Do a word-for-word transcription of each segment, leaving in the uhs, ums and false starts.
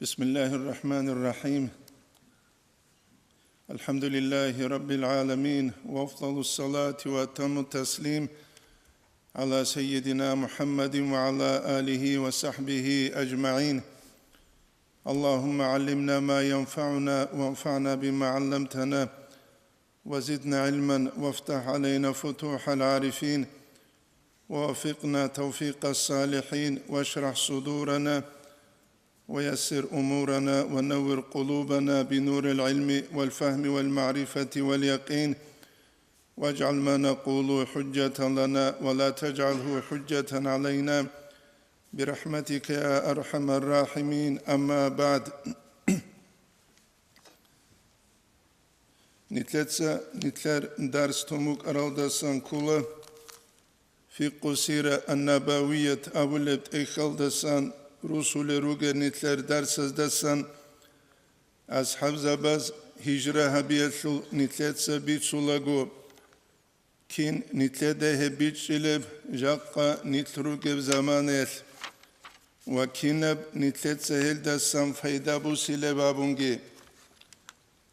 بسم الله الرحمن الرحيم. الحمد لله رب العالمين، وأفضل الصلاة وأتم التسليم على سيدنا محمد وعلى آله وصحبه أجمعين. اللهم علمنا ما ينفعنا وانفعنا بما علمتنا، وزدنا علما وافتح علينا فتوح العارفين، ووفقنا توفيق الصالحين، واشرح صدورنا، ويسر أمورنا، ونور قلوبنا بنور العلم والفهم والمعرفة واليقين، واجعل ما نقول حجة لنا ولا تجعله حجة علينا برحمتك يا أرحم الراحمين. أما بعد. Нилъеца нилъер дарс тун букӀаралдасан ккола, Фикъу сира ан-Набавият абулеб тӀехьалдасан русулел ругел нилъер дарсаздасан. АсхӀабзабаз гьижра гьабиялъул нилъеца бицулаго, кин нилъеда гьеб бичӀчӀилеб жакъа нилъ ругеб заманаялъ ва кинаб нилъеца гьелдасан пайда бусилеб абунги.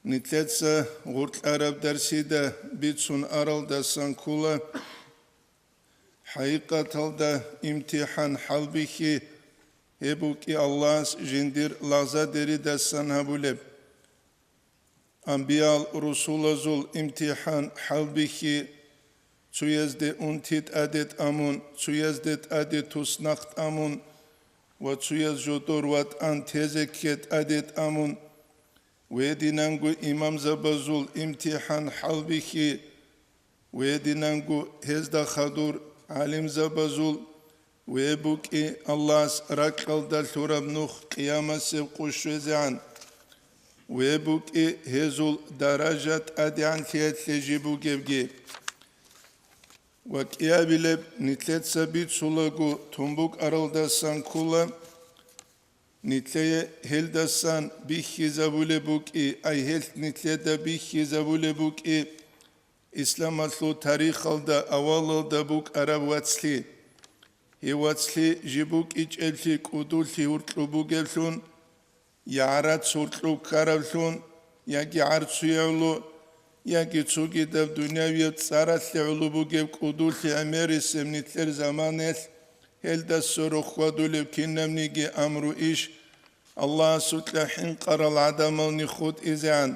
Нилъеца гъоркьараб дарсида бицун аралдасан ккола, хӀакъикъаталда имтихӀан хӀалбихьи, гьеб букӀи Аллагьас жиндир лагъзадеридасан гьабулеб. Амбиял-русулазул имтихӀан хӀалбихьи, цуязде унти тӀаде тӀамун, цуязде тӀаде туснахъ тӀамун ва цуяз жодор ватӀан тезе кке тӀаде тӀамун, гьединанго имамзабазул имтихӀан хӀалбихьи, гьединанго гьезда хадур гӀалимзабазул, гьеб букӀи Аллагьас ракьалда лъураб нух къиямасеб къо щвезегӀан, гьеб букӀи гьезул даража тӀадегӀанлъиялъе жиб бугебги. Ва кӀиабилеб нилъеца бицулаго тун букӀаралдасан ккола, нилъее гьелдасан бихьизабулеб букӀи, ай гьелъ нилъеда бихьизабулеб букӀи, исламалъул тарихалда авалалда букӀараб вацлъи. Гьев вацлъи жиб букӀичӀеблъи кӀудулъи гьуркьуб бугеблъун, я гӀарац гьуркьуб ккараблъун, яги гӀарцуе гӀоло, яги цогидаб дунявияб цӀаралъе гӀоло бугеб кӀудулъи гӀемерисеб нилъер заманаялъ гьелда сверухъ хьвадулеб кинабниги амру-иш Аллагьасукьа хӀинкъарал гӀадамални хутӀизегӀан.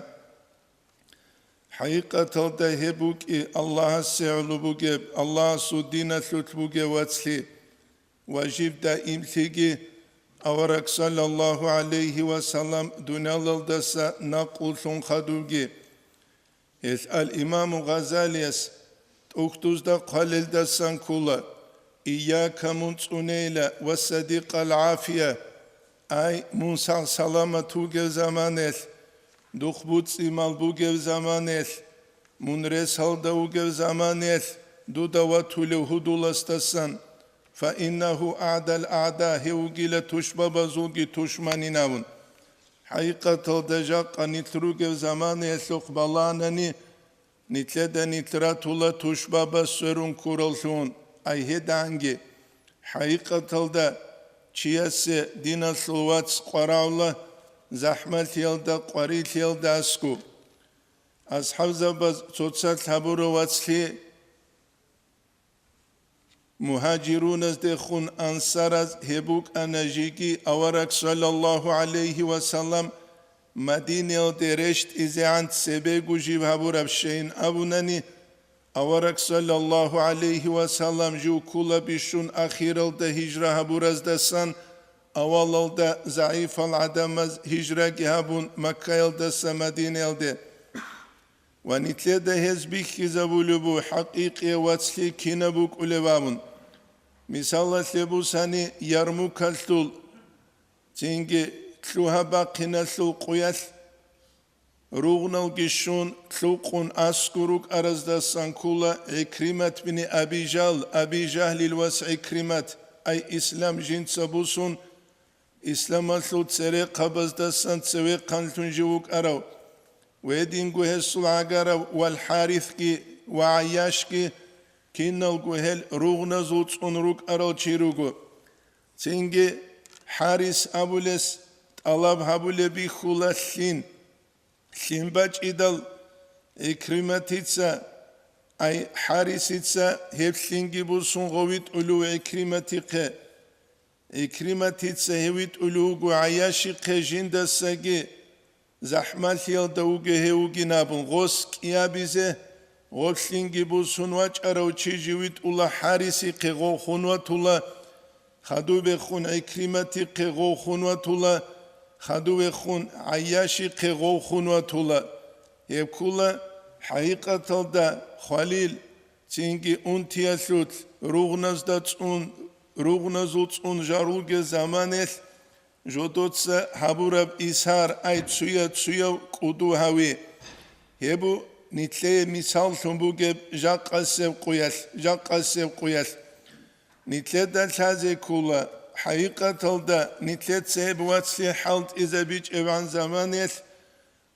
ХӀакъикъаталда гьеб букӀи Аллагьасе гӀоло бугеб, Аллагьасул диналъулъ бугеб вацлъи ва жиб даимлъиги авараг саллаллагьу гӀалайгьи ва саллам дуниялалдаса накълулъун хадубги. Гьелъ ал-Имаму Гъазалияс тӀухьдузда хъвалелдасан ккола: «Ийяка, мун цӀунейила, ва садикъал гӀафия, ай, мун сагъ-саламат вугев заманелъ, духъ буцӀцӀимал бугев заманелъ, мун ресалда вугев заманелъ дуда ватулев гьудуласдасан, фа иннагьу агӀдал агӀда, гьев вугила тушбабазулги тушманинавун». ХӀакъикъаталда жакъа нилъ ругев заманаялъухъ балагьанани, нилъеда нилъ ратула тушбабас сверун ккураллъун, ай гьедагӀанги. ХӀакъикъаталда чиясе диналъул вац къварагӀула захӀмалъиялда, къварилъиялда аскӀу. АсхӀабзабаз цоцалъ гьабурав вацлъи Мугьажируназдехун ансараз гьеб букӀана жеги авараг саллаллагьу гӀалайгьи ва саллам Мадинаялде рещтӀизегӀан цебего жиб гьабурабщайин абунани, авараг саллаллагьу гӀалайгьи ва саллам жив ккула бищун ахиралда гьижра гьабураздасан, авалалда загӀипал гӀадамаз гьижраги гьабун Маккаялдаса Мадинаялде. Ва нилъеда гьез бихьизабулеб буго хӀакъикъияв вацлъи кинаб букӀулеб абун. Мисалалъе бусани, Ярмукалъул, цинги лъугьа-бахъиналъул къуялъ ругъналги щун, лъукъун аскӀор рукӀараздасан ккула ГӀикримат бин Аби Жал, Аби Жагьлил вас ГӀикримат, ай ислам жинца бусун, исламалъул церехъабаздасан цевехъанлъун жив вукӀарав, гьединго гьесул гӀагарав вал-ХӀарисги ва ГӀайяшги, киналго гьел ругъназул цӀун рукӀарал чи руго. Цинги ХӀарис абулес тӀалаб гьабулеб бихьула лъин. Лъин бачӀидал, Икриматица, ай, ХӀарисица гьеб лъинги бусун гъов витӀулев Икриматихъе. Икриматица гьев витӀулев вуго ГӀайяшихъе жиндасаги захӀмалъиялда вуго гьев вугин абун, гъос кӀиабизе, гъоб лъинги бусун вачӀарав чи жив витӀула ХӀарисихъе гъов хун ватула, хадубехун Икриматихъе гъов хун ватула, хадубехун ГӀайяшихъе гъов хун ватула. Гьеб ккула хӀакъикъаталда хвалил, цинги унтиялъулъ, ругъназда цӀун, ругъназул цӀун жал ругел заманаялъ жодоца гьабураб исар, ай, цуя-цуяв кӀуду гьави. Гьеб бу нилъее мисаллъун бугеб жакъасеб къуялъ, жакъасеб къуялъ. Нилъеда лъазе ккула, хӀакъикъаталда нилъеца гьеб вацлъи хӀалтӀизабичӀебгӀан заманаялъ,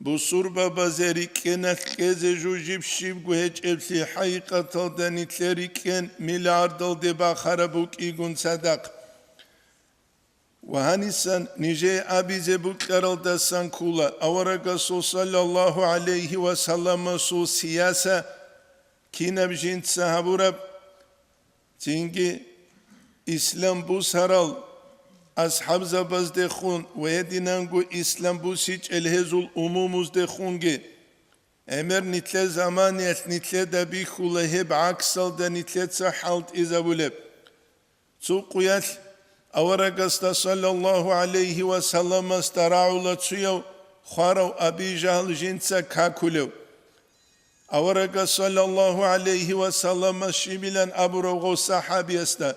бусурбабазе рикӀкӀеналъ кьезе жужиб щибго гьечӀеблъи, хӀакъикъаталда нилъер рикӀкӀен миллиардалде бахараб букӀигун цадахъ. Ва гьанисан нижее абизе букӀаралдасан ккула аварагасул саллаллагьу гӀалайгьи ва салламасул сияса кинаб жинца гьабураб, цинги ислам бусарал асхӀабзабаздехун ва гьединанго ислам бусичӀел гьезул умумуздехунги. ГӀемер нилъер заманиялъ нилъеда бихьула гьеб гӀаксалда нилъеца хӀалтӀизабулеб. Цо къуялъ аварагасда саллаллагьу гӀалайгьи ва салламасда рагӀула цуяв хварав Аби Жагьл жинца какулев. Аварагас саллаллагьу гӀалайгьи ва салламас щибилан абурав гъов сахӀабиясда: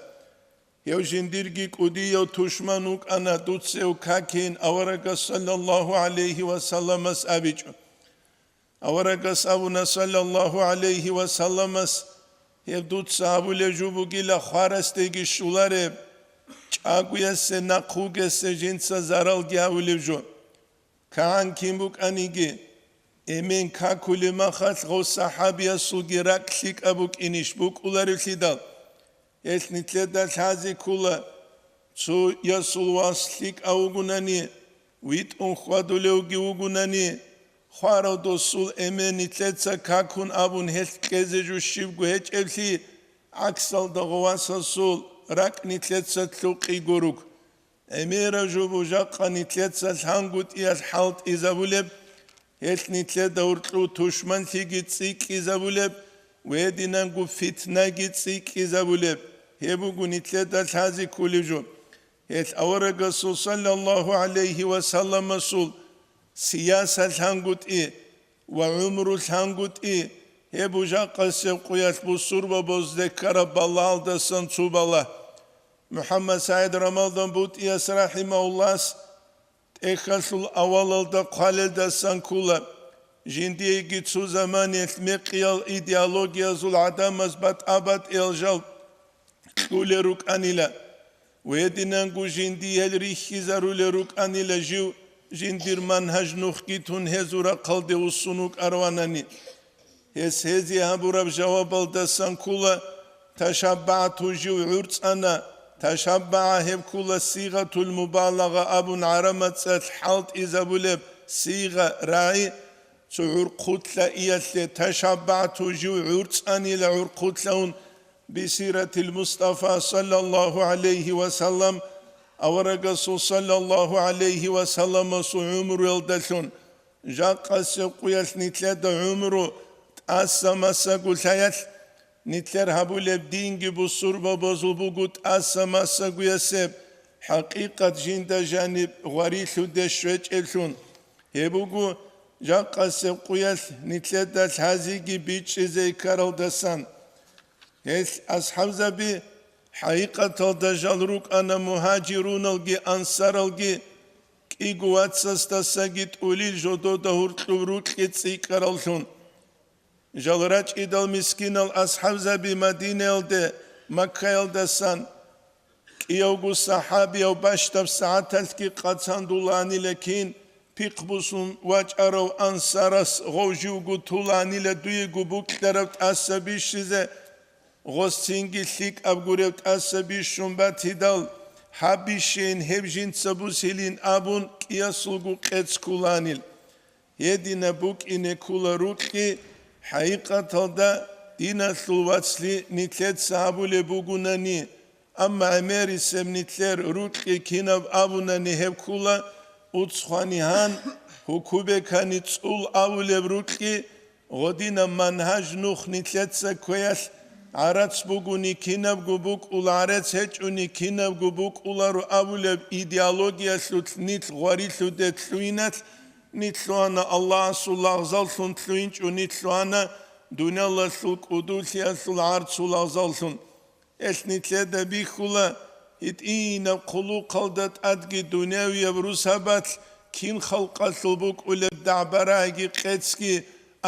«Гьев жиндирги кӀудияв тушман вукӀана, дуца гьев какейин», аварагас саллаллагьу гӀалайгьи ва салламас абичӀо. Аварагас абуна саллаллагьу гӀалайгьи ва салламас: «Гьеб дуца гьабулеб жо бугила хварасдеги щолареб, чӀагоясе нахъ вугесе жинца заралги гьавулеб жо. КагӀан кин букӀаниги, эмен какулеб махалъ гъов сахӀабиясулги ракӀ лъикӀаб букӀинищ букӀуларевлъидал?» Гьелъ нилъеда лъазе ккула, цо ясул вас лъикӀав вугунани, витӀун хьвадулевги вугунани, хварав досул эмен нилъеца какун абун гьелъ кьезе жо щибго гьечӀеблъи, гӀаксалда гъов васасул ракӀ нилъеца лъукъи гуруг. ГӀемераб жо бу жакъа нилъеца лъангутӀиялъ хӀалтӀизабулеб, гьелъ нилъеда гьуркьув тушманлъиги цӀикӀкӀизабулеб, гьединанго фитнаги цӀикӀкӀизабулеб, гьеб буго нилъеда лъазе кколеб жо. Гьелъ аварагасул саллаллагьу гӀалайгьи ва салламасул сияса лъангутӀи ва гӀумру лъангутӀи, гьеб бу жакъасеб къуялъ бусурбабазде ккараб балагьалдасан цо балагь. МухӀаммад СагӀид Рамадан БутӀияс рахӀимагьуллагьас тӀехьалъул авалалда хъвалелдасан ккола, жиндиеги цо заманиялъ мекъиял идеологиязул гӀадамаз батӀа-батӀиял жал кьулел рукӀанила, гьединанго жиндие гьел рихьизарулел рукӀанила жив, жиндир манхӀаж нухги тун гьезул рахъалде вуссун вукӀаравани. Гьес гьезие гьабураб жавабалдасан ккола: «ТашаббагӀту», жив гӀурцӀана. ТашаббагӀа гьеб ккола сигъатул мубалагъа абун гӀараб мацӀалъ хӀалтӀизабулеб сигъа, рагӀи, цо гӀурхъулъа иялъе. «ТашаббагӀту», жив гӀурцӀанила гӀурхъулъа ун, «бисиратил Мустафа саллаллагьу гӀалайгьи ва саллам», аварагасул саллаллагьу гӀалайгьи ва салламасул гӀумруялдалъун. Жакъасеб къуялъ нилъеда гӀумру тӀаса массаго лъаялъ, нилъер гьабулеб динги бусурбабазул буго тӀаса массагоясеб, хӀакъикъат жинда жаниб гъварилъуде щвечӀеблъун. Гьеб буго жакъасеб къуялъ нилъеда лъазеги бичӀчӀизе ккаралдасан. Гьелъ асхӀабзаби хӀакъикъаталда жал рукӀана мугьажируналги ансаралги, кӀиго вацасдасаги тӀулил жодода гьуркьуб рукьи цӀикӀкӀараллъун. Жал рачӀидал мискинал асхӀабзаби Мадинаялде Маккаялдасан кӀиявго сахӀабияв бащдаб сагӀаталъги къацандуланила кин, пихъ бусун вачӀарав ансарас гъов живго туланила дуего букьараб тӀаса бищизе, гъос цинги лъикӀаб гуреб тӀаса бищун батидал, гьаб бищейин, гьеб жинца бусилин абун кӀиясулго къец ккуланил. Гьединаб букӀине ккула рукьи, хӀакъикъаталда диналъул вацлъи нилъеца абулеб бугунани, амма гӀемерисеб нилъер рукьи кинаб абунани гьеб ккула, уцхвани гьан, гьукубекани цӀул абулеб рукьи, гъодинаб мангьаж нух нилъеца кквеялъ гӀарац бугуни кинабго букӀула, гӀарац гьечӀони кинабго букӀуларо абулеб идеологиялъулъ нилъ гъварилъуде лъугьиналъ, нилъ лъугьана Аллагьасул лагъзаллъун лъугьинчӀо, нилъ лъугьана дуниялалъул кӀудулъиялъул гӀарцул лагъзаллъун. Гьелъ нилъеда бихьула, гьитӀинаб хъулухъалда тӀадги дунявияб русабалъ кин халкъалъул букӀулеб дагӀба-рагӀиги къецги,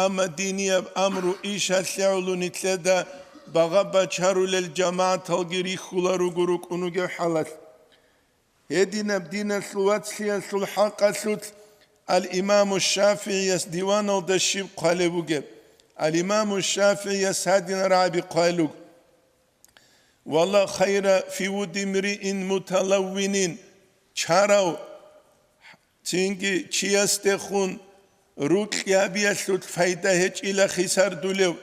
амма динияб амру ишалъе гӀоло нилъеда багъа бачарулел жамагӀаталги рихьула руго рукӀун ругеб хӀалалъ. Гьединаб диналъул вацлъиялъул хӀакъалъулъ ал-Имаму ШафигӀияс диваналда щиб хъвалеб бугеб? Ал-Имаму ШафигӀияс гьадин рагӀаби хъвалуг: «Вала хайра фи вуди мриин муталаввинин», чарав цинги чиясдехун рукьи гьабиялъулъ пайда гьечӀила хисардулев.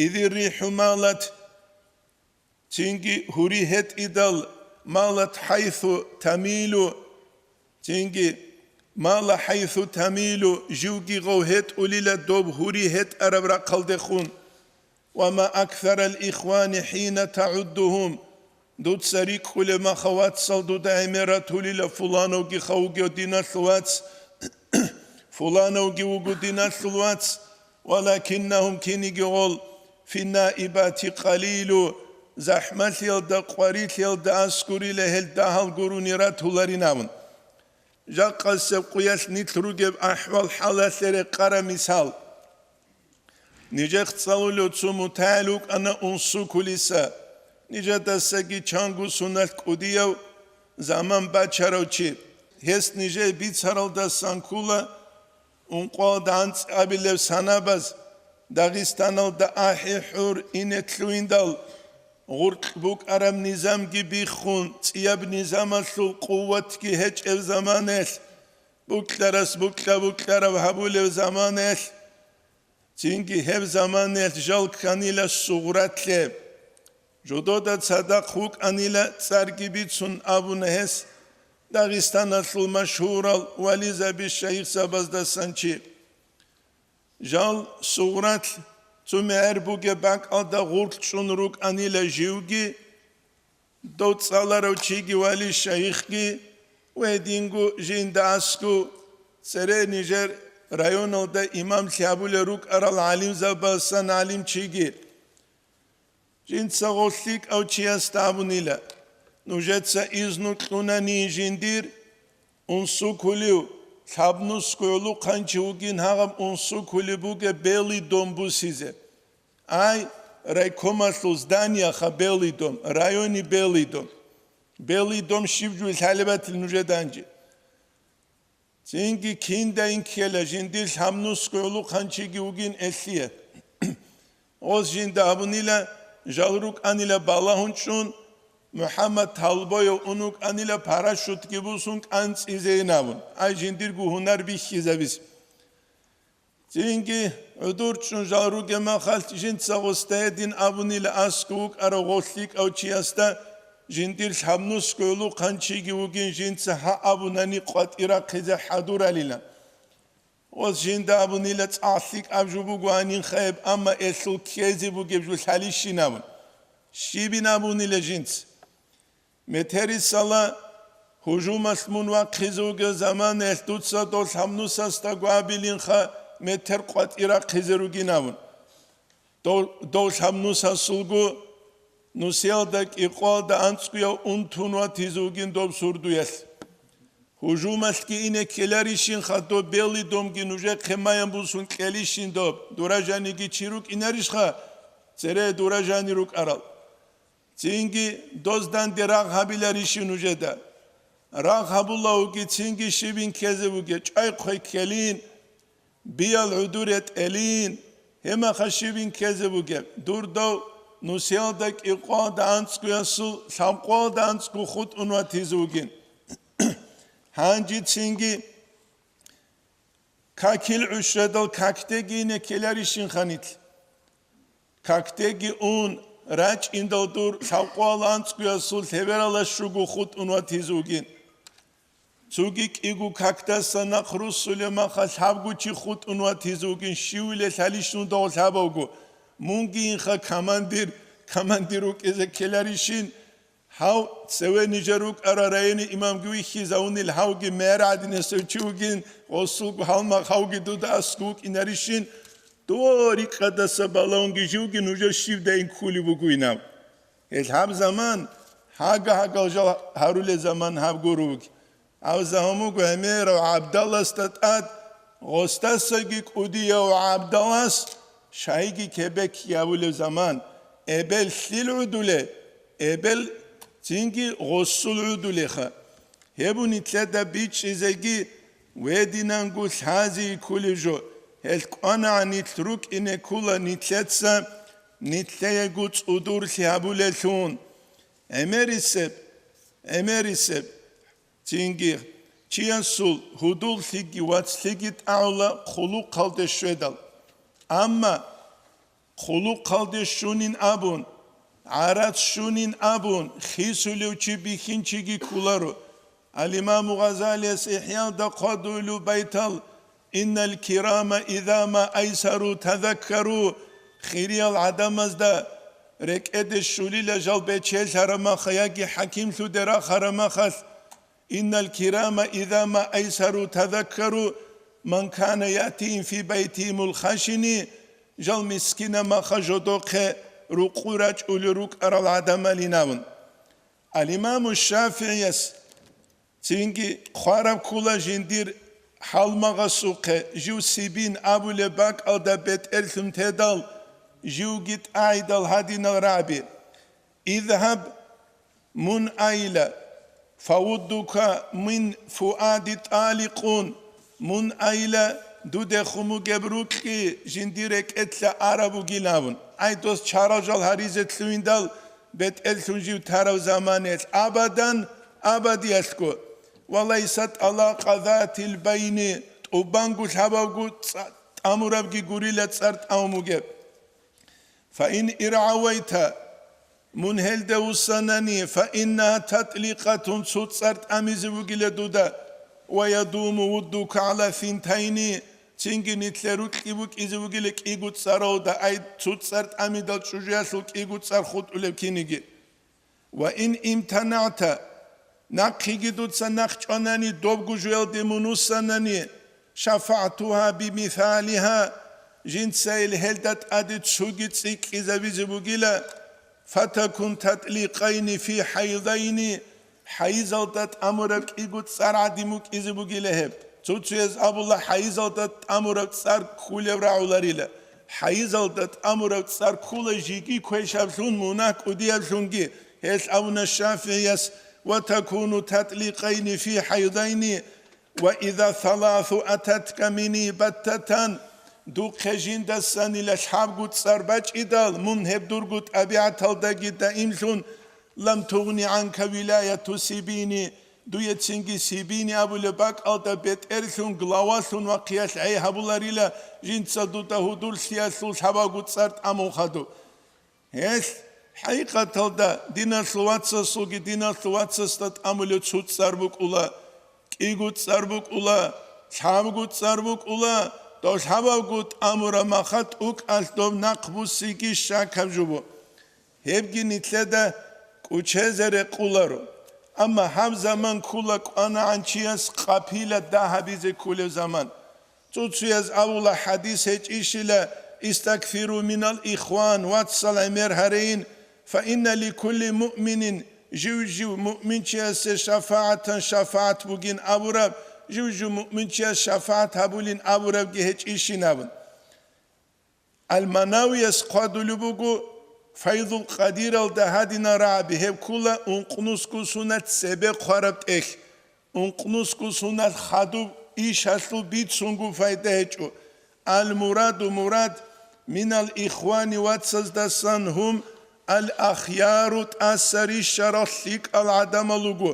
«Иди рихӀу малат», цинги гьури гьетӀидал, «малат хӀайсу тамилу», цинги «мала хӀайсу тамилу», живги гъов гьетӀулила доб гьури гьетӀараб рахъалдехун. «Ва ма аксарал ихвани хӀина тагӀуддугьум», дуца рикӀкӀулеб маха вацал дуда гӀемер ратулила фулановги хавугев диналъул вац, фулановги вуго диналъул вац, «валакиннагьум», киниги гъол, «фи наибати къалилу», захӀмалъиялда, къварилъиялда аскурила гьел дагьал гурони ратуларин абун. Жакъасеб къуялъ нилъ ругеб ахӀвал-хӀалалъе рекъараб мисал. Нижехъ цӀалулев цо мутагӀил вукӀана Унсукулиса, нижедасаги чанго суналъ кӀудияв заман бачарав чи. Гьес нижее бицаралдасан ккула ункъоялда анцӀабилеб санабаз, Дагъистаналда ахӀи-хӀур ине лъугьиндал, гъуркь букӀараб низамги биххун, цӀияб низамалъул къуватги гьечӀеб заманаялъ, букьарас букьа-букьараб гьабулеб заманаялъ, цинги гьеб заманаялъ жал кканила Сугъратлъе. Жодода цадахъ вукӀанила цӀарги бицун абуна гьес Дагъистаналъул машгьурал вализаби шайихзабаздасан чи. Жал Сугъратлъ цо мегӀер бугеб бакӀалда гъуркь чӀун рукӀанила живги, дов цӀаларав чиги вали шайихги ва гьединго жинда аскӀов цере нижер районалда имамлъи гьабулел рукӀарал гӀалимзабасан гӀалимчиги. Жинца гъов лъикӀав чиясда абунила: «Нужеца изну кьунани жиндир Унсукулив, лъабнусго гӀолохъанчи вугин гьагъаб Унсукулив бугеб Белый дом бусизе». Ай, райкомалъул зданияха Белый дом, райони Белый дом. Белый дом щиб жуй лъалебатил нужеда гьанже. Цинги киндайин ккела жиндир лъабнусго гӀолохъанчиги вугин элъие. Гъос жинда абунила, жал рукӀанила балагьун чӀун, МухӀаммад Талбоев ун вукӀанила парашютги бусун кӀанцӀизейин абун, ай жиндирго гьунар бихьизабизе. Цинги гӀодор чӀун жал ругеб махалъ жинца гъосда гьедин абунила аскӀов вукӀарав гъов лъикӀав чиясда жиндир лъабнусго гӀолохъанчиги вугин жинца гьа абунани къватӀирахъизе хӀадуралила. Гъос жинда абунила цӀакъ лъикӀаб жо бугоанин хайиб, амма элъул ккезе бугеб жо лъалищин абун. Щибин абунила жинца? Метерисала гьужумалъ мун вахъизе вугев заманаялъ дуца дов лъабнусасда гвабилинха метер къватӀирахъизе ругин абун. Дов, дов лъабнусасулго нусиялда кӀикъоялда анцӀгояв унтун ватизе вугин доб сурдуялъ. Гьужумалъги ине ккеларищинха доб Белый домги нужехъе маян бусун кьелищин доб, дуражаниги чи рукӀинарищха, цере дуражани рукӀарал. Цинги дозданде рагъ гьабиларищи нужеда? Рагъ гьабулавги цинги щибин ккезе буге, чӀай-хъвай ккелин, биял гӀудуре тӀелин, гьемаха щибин ккезе буге, дур дов нусиялда кӀикъоялда анцӀгоясул лъабкъоялда анцӀго хутӀун ватизе вугин. Гьанжецинги какил гӀушрадал какдеги ине ккеларищинха нилъ? Какдеги ун, рачӀиндал дур лъабкъоялда анцӀгоясул лъебералда щуго хутӀун ватизе вугин. Цоги кӀиго какдаса нахъ руссулеб маха лъабго чи хутӀун ватизе вугин, щивилелъалищ нуда гъо лъабавго. Мунги инха командир, командир вукӀизе ккеларищин? Гьав цеве нижер рукӀарал районе имамги вихьизавунил, гьавги мэр гӀадинасев чи вугин, гъосулго гьалмагъ гьавги дуда аскӀов вукӀинарищин? Дова рикӀкӀадаса балагьунги живги нужер щибдайин ккулеб бугоинав. Гьел гьаб заман, гьага-гьагал жал гьарулел заман гьаб гуро вуги. Гьав заман буго гӀемерав гӀабдаласда тӀад, гъосдасаги кӀудияв гӀабдалас шайги кебекги гьабулев заман. Эбел лъил гӀудуле? Эбел цинги гъосул гӀудулеха. Гьеб нилъеда бичӀчӀизеги, вединанго лъази ккулев жо, гьел кӀванагӀан нилъ рукӀине ккула нилъеца нилъеего цӀудурлъи гьабулеллъун. ГӀемерисеб, гӀемерисеб, цинги чиясул гьудуллъиги вацлъиги тӀагӀула хъулухъалде щведал. Амма хъулухъалде щунин абун, гӀарац щунин абун, хисулев чи бихьинчиги кколаро. Ал-Имаму Гъазалияс ИхӀялда хъвадулев байтал: «Иннал кирама иза ма айсару тазаккару», хириял гӀадамазда рекӀеде щулила жал бечелъараб маха яги хӀакимлъуде рахараб махалъ. «Иннал кирама иза ма айсару тазаккару ман кана ятиин фи байтиимул хашини», жал мискина маха жодохъе рукъу рачӀулел рукӀарал гӀадамалин абун. Ал-Имаму ШафигӀияс цинги хъвараб ккула жиндир гьалмагъасухъе, жив Сибин абулеб бакӀалда бетӀерлъун тедал, живги тӀагӀидал гьадинал рагӀаби: «Изгьаб, мун айла, фавуддука мин фуади тӀаликъун, мун айла, дудехун бугеб рукьи жиндир рекӀелъа араб бугилавун». Ай, дос чарал жал гьаризе лъугьиндал бетӀерлъун жив тарав заманаялъ абадан, абадиялъго. «Ва лайса тӀалакъа затил байни», тӀубанго лъабавго цӀа-, тӀамурабги гурила цӀар тӀамун бугеб. «Фаин иргӀавайта», мун гьелда вуссанани, «фаиннаха татликъатун», цо цӀар тӀамизе вугила дуда, «ва ядуму вуддука гӀала финтайни», цинги нилъер рукьи букӀизе вугила кӀиго цӀаралда, ай, цо цӀар тӀамидал чӀужуялъул кӀиго цӀар хутӀулеб киниги. «Ва ин имтанагӀта», нахъеги дуца нахъ чӀванани, добго жуялде мун вуссанани, «шафагӀтугьа бимисалигьа», жинца ил гьелда тӀаде цоги цӀикӀкӀизабизе бугила, «фатакун татликъайни фи хӀайдайни», хӀайизалда тӀамураб кӀиго цӀар гӀадин букӀизе бугила гьеб. Цо-цояз абула, хӀайизалда тӀамураб цӀар ккулеб рагӀуларила. ХӀайизалда тӀамураб цӀар ккула жеги квешаблъун, мунагь кӀудияблъунги. Гьелъ абуна ШафигӀияс: «Ва такуну татликъайни фи хӀайдайни, ва иза саласу ататка мини баттатан», духъе жиндасанила лъабго цӀар бачӀидал, мун гьеб дурго тӀабигӀаталдаги даимлъун, «лам тугъни гӀанка вилаяту Сибини», дуе цинги Сибини абулеб бакӀалда бетӀерлъун, главалъун вахъиялъ гӀей гьабуларила, жинца дуда гьудуллъиялъул лъабавго цӀар тӀамун хадуб. Гьелъ, хӀакъикъаталда, диналъул вацасулги диналъул вацасда тӀамулев цо цӀар букӀула, кӀиго цӀар букӀула, лъабго цӀар букӀула, дов лъабавго тӀамураб маха тӀукӀалъ доб нахъ буссиги щакаб жубу. Гьебги нилъеда кӀучезе рекъоларо. Амма гьаб заман ккула кӀванагӀан чияс къапила дагь гьабизе кколев заман. Цо-цояз абула хӀадис гьечӀищила: «Истакфиру минал ихван», вацал гӀемер гьарейин, «фа инна ликулли муъминин», жив-жив муъминчиясе шафагӀатан шафагӀат бугин абураб, жив-жив муъминчияс шафагӀат гьабулин абурабги гьечӀищин абун. Ал-Манавияс хъвадулеб буго, Файзул Къадиралда гьадинал рагӀаби гьеб ккула ункънусго сунат цебе хъвараб тӀехь, ункънусго сунат хадуб ишалъул бицунго пайда гьечӀо. Ал-мураду мурад, минал ихвани вацаздасан гьум Ал-ахъяру тӀаса рищарал лъикӀал гӀадамал руго.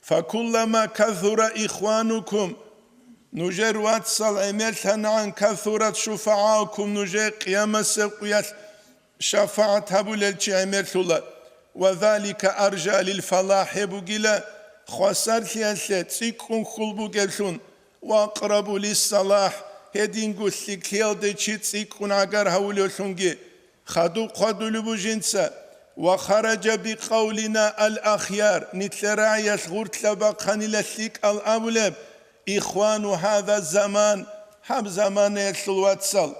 Факуллама касура ихванукум, нужер вацал гӀемерлъанагӀан, касурат шуфагӀаукум, нужер къиямасеб къуялъ шафагӀат гьабулел чи гӀемерлъула. Ва залика аржа лил фалахӀ, гьеб бугила хвасарлъиялъе цӀикӀкӀун хьул бугеблъун, ва акърабу лиссалахӀ, гьединго лъикӀлъиялде чи цӀикӀкӀун гӀагар гьавулевлъунги. Хадуб хъвадулеб бу жинца: «Ва хараджа бикъавлина ал-ахъяр», нилъер рагӀиялъ гъуртлъа бахъанила лъикӀал абулеб: «Ихвану гьаза заман», гьаб заманаялъул вацал,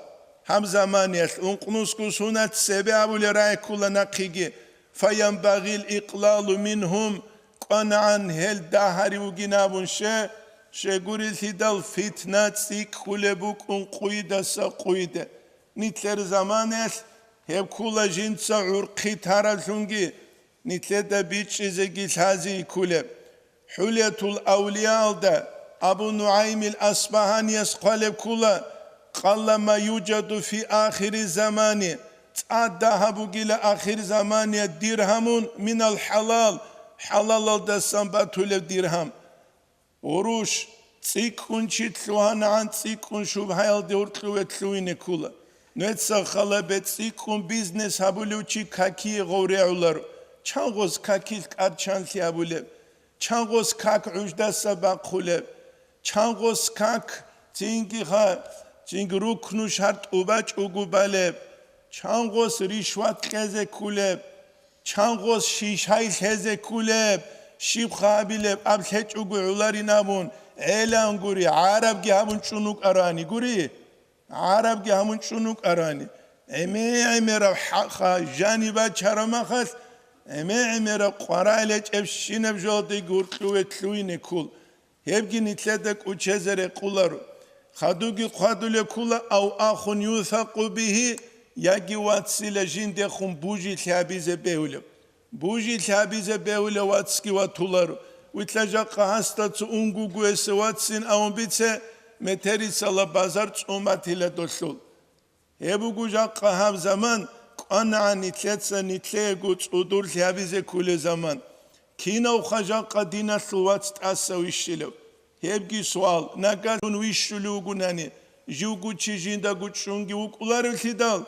гьаб заманаялъ ункънусго сунат цебе абулеб рагӀи ккула нахъеги, «фаянбагъил икълалу мингьум», кӀванагӀан гьел дагьари вугин абун ще, щегурелъидал фитна цӀикӀкӀулеб букӀун къуйдаса къуйде. Нилъер заманаялъ гьеб ккула жинца гӀурхъи тараблъунги, нилъеда бичӀчӀизеги лъази ккулеб. ХӀулятул авлияалда Абу НугӀаймил Асбагьанияс хъвалеб ккула: «Къаллама юджаду фи ахири замани», цӀадда гьабугила ахир замания диргьамун минал хӀалал, хӀалалалдасан батулеб диргьам. Гъурущ, цӀикӀкӀун чи лъугьанагӀан цӀикӀкӀун шубгьаялде гьоркьове лъугьине ккула. Нугьеца халабе цӀикӀкӀун бизнес гьабулев чи какие гъов регӀуларо. Чан гъос какилъ кӀарчанлъи гьабулеб? Чан гъос как гӀуждаса бахъулеб? Чан гъос как цинги ха, цинги рукну шартӀ убачӀого балеб? Чан гъос ришват кьезе ккулеб? Чан гъос шишай лъезе ккулеб, щиб хабилеб, аб лъечӀого гӀоларин абун, гӀелан гури, гӀарабги гьабун чӀун вукӀарани гури, гӀарабги гьабун чӀун вукӀарани, гӀеме-гӀемераб хӀакъа жаниб бачараб махалъ, гӀеме-гӀемераб къварал гьечӀебщинаб жоялдеги гьоркьове лъугьине ккол. Гьебги нилъеда кӀучезе рекъоларо. Хадуги хъвадулеб ккола: «Ав ахун юсакъу бигьи», яги вацила жиндехун бужилъи гьабизе бегьулев. Бужилъи гьабизе бегьулев вацги ватуларо. Вилъа жакъа гьасда цо унгугуэсе вацин авун бице, метерисала базар цӀуматила долъул. Гьеб буго жакъа гьаб заман, кӀванагӀан нилъеца нилъеего цӀудурлъи гьабизе кколел заман. Кинавха жакъа диналъул вац тӀаса вищилев? Гьебги суал, нагагьун вищулев вугунани, живго чи жиндаго чӀунги вукӀуларевлъидал,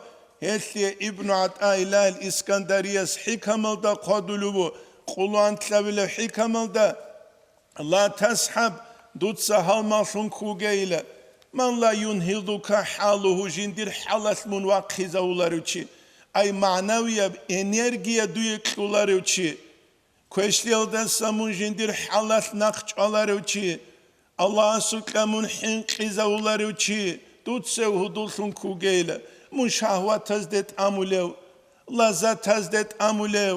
гьелъие Ибну ГӀатӀаиллагьил Искандарияс хӀикамалда хъвадулев ву, къулуантлъабилев хӀикамалда. Ла тасхӀаб, дуца гьалмагълъун ккугейила. Ман ла юнхидука хӀалугьу, жиндир хӀалалъ мун вахъизавуларев чи, ай магӀнавияб энергия дуе кьоларев чи, квешлъиялдаса мун жиндир хӀалалъ нахъ чӀваларев чи, Аллагьасукьа мун хӀинкъизавуларев чи, дуцев гьудуллъун ккугейила, мун шагьватазде тӀамулев, лаззатазде тӀамулев,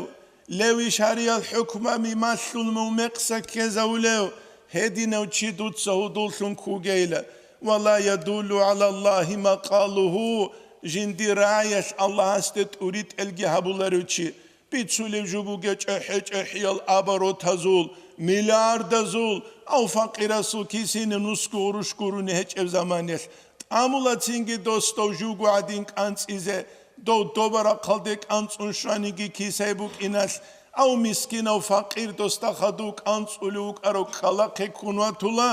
левишариял хӀукмаби малъун мун мекъса ккезавулев, гьединав чи дуца гьудуллъун ккугейила. Ва ла ядуллу гӀала Аллагьи макъалугьу, жиндир рагӀиялъ Аллагьасде тӀуритӀелги гьабуларев чи, бицулев жо бугечӀо хӀечӀо-хӀиял оборотазул, миллиардазул, ав факъирасул кисине нусго гъурущ гурони гьечӀеб заманиялъ, тӀамула цинги дос дов живго гӀадин кӀанцӀизе, дов доба рахъалде кӀанцӀун щваниги кисай букӀиналъ, ав мискинав факъир досда хадув кӀанцӀулев вукӀарав ккалахъе ккун ватула,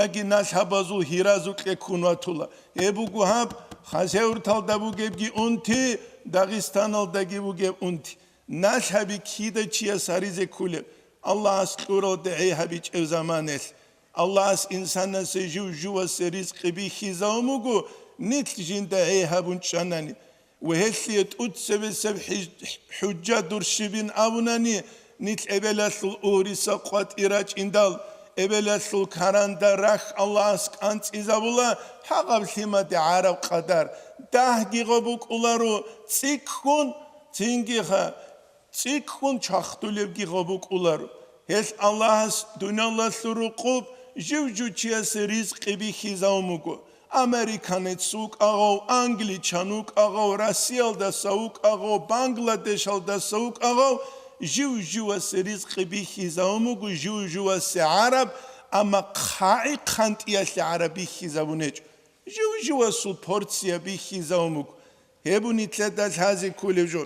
яги налъабазул гьиразукье ккун ватула. Гьеб буго гьаб Хасавюрталда бугебги унти, Дагъистаналдаги бугеб унти. Налъаби кида чияс гьаризе кколеб, Аллагьас кьуралде гӀей гьабичӀев заманалъ. Аллагьас инсанасе жив-живасе ризкъи бихьизавун буго, нилъ жинда гӀей гьабун чӀанани. Ва гьелъие тӀуцебесеб хӀиж-, хӀужжа дур щибин абунани, нилъ эбелалъул угьриса къватӀир рачӀиндал, эбелалъул каранда рахь Аллагьас кӀанцӀизабула гьагъаб лъимаде гӀараб къадар. Дагьги гъо букӀуларо цӀикӀкӀун, цинги ха-, цӀикӀкӀун чвахдулебги гъо букӀуларо. Гьелъ Аллагьас дуниялалъул рукъуб жив-жив чиясе ризкъи бихьизавун буго. Американец вукӀа гъов, англичан вукӀа гъов, Россиялдаса вукӀа гъов, Бангладешалдаса вукӀа гъов, жив-живасе ризкъи бихьизавун буго, жив-живасе гӀараб, амма хъагӀи-хъантӀиялъе гӀараб бихьизабун гьечӀо. Жив-живасул порция бихьизавун буго. Гьеб нилъеда лъазе кколеб жо.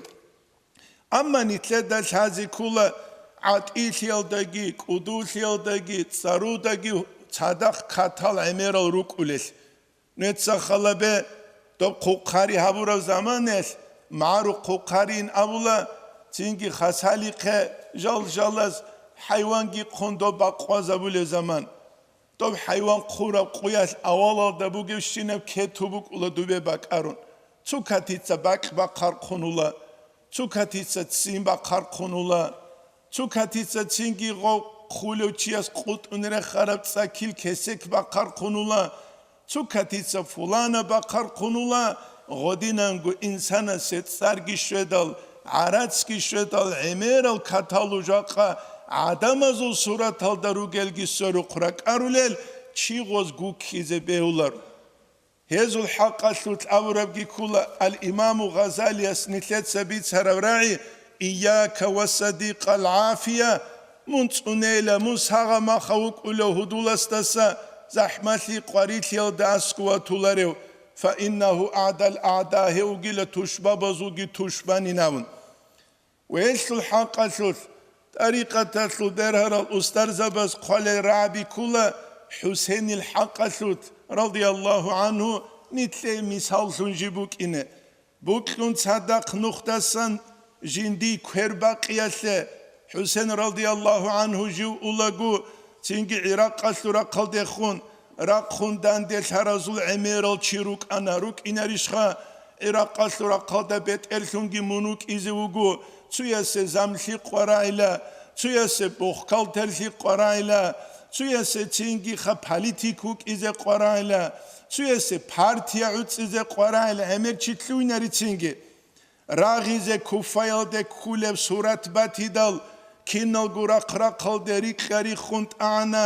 Амма нилъеда лъазе ккола гӀатӀилъиялдаги, кӀудулъиялдаги, цӀарудаги цадахъ катал гӀемерал рукӀулел. Нуца халабе, доб хъухъари гьабураб заманалъ, магӀарухъ хъухъарин абула, цинги хасалихъе жал-жалаз хӀайванги хъун доб бакъвазабулеб заман. Доб хӀайван хъураб къуялъ авалалда бугебщинаб кету букӀула дубе бакӀарун. Цу катица бакь бахъархъунула, цу катица ццин бахъархъунула, цу катица цинги гъов хъулев чияс къутӀун рехараб цӀакил кесек бахъархъунула, цу катица фулана бахъархъунула, гъодинанго инсанасе цӀарги щведал, гӀарацги щведал гӀемерал каталу жакъа гӀадамазул сураталда ругелги сверухъ ракӀарулел чи гъоз гуккизе бегьулар. Гьезул хӀакъалъулъ абурабги ккола ал-Имаму Гъазалияс нилъеца бицараб рагӀи: «Ийяка ва садикъал гӀафия», мун цӀунейила, мун сагъа-маха вукӀулев гьудуласдаса захӀмалъи къварилъиялда аскӀов ватуларев, «фа иннагьу агӀдал агӀда», гьев вугила тушбабазулги тушбанин абун. Ва гьелъул хӀакъалъулъ тӀарикъаталъул бергьарал устарзабаз хъвалел рагӀаби ккола ХӀусенил хӀакъалъулъ, радияллагьу гӀангьу, нилъее мисаллъун жиб букӀине. Бокьун цадахъ нухдасан жиндий квер бакъиялъе ХӀусен, радияллагьу гӀангьу, жив улаго, цинги ГӀиракъалъул рахъалдехун, рахъун данделъаразул гӀемерал чи рукӀана, рукӀинарищха? ГӀиракъалъул рахъалда бетӀерлъунги мун вукӀизе вуго, цуясе замлъи къварагӀила, цуясе бухгалтерлъи къварагӀила, цуясе цинги ха политик вукӀизе къварагӀила, цуясе партия гӀуцӀизе къварагӀила, гӀемер чи лъугьинарицинги. Рагъизе Куфаялде ккулеб сурат батидал, киналго рахъ-рахъалде рикьа-риххун тӀагӀана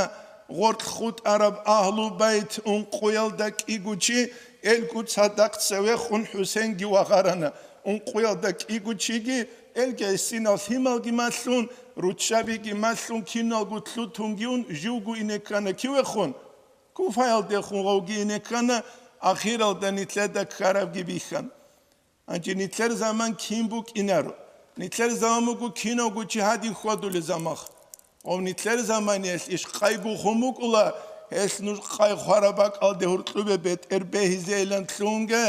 гъоркь хутӀараб Агьлу Байт ункъуялда кӀиго чи, элго цадахъ цевехун ХӀусенги вагъарана. Ункъуялда кӀиго чиги, элги гӀисинал лъималги малъун, руччабиги малъун, киналго лъутунги ун, живго ине ккана кивехун. Куфаялдехун гъовги ине ккана, ахиралда нилъеда ккарабги бихьана. Гьанже нилъер заман кин букӀинаро? Нилъер заман буго кинавго чи гьадин хьвадулел заман. Гъов нилъер заманиялъ иш къайгу хун букӀула, гьелъ нуж къай хвараб бакӀалде гьуркьубе бетӀер бегьизейилан лъунге,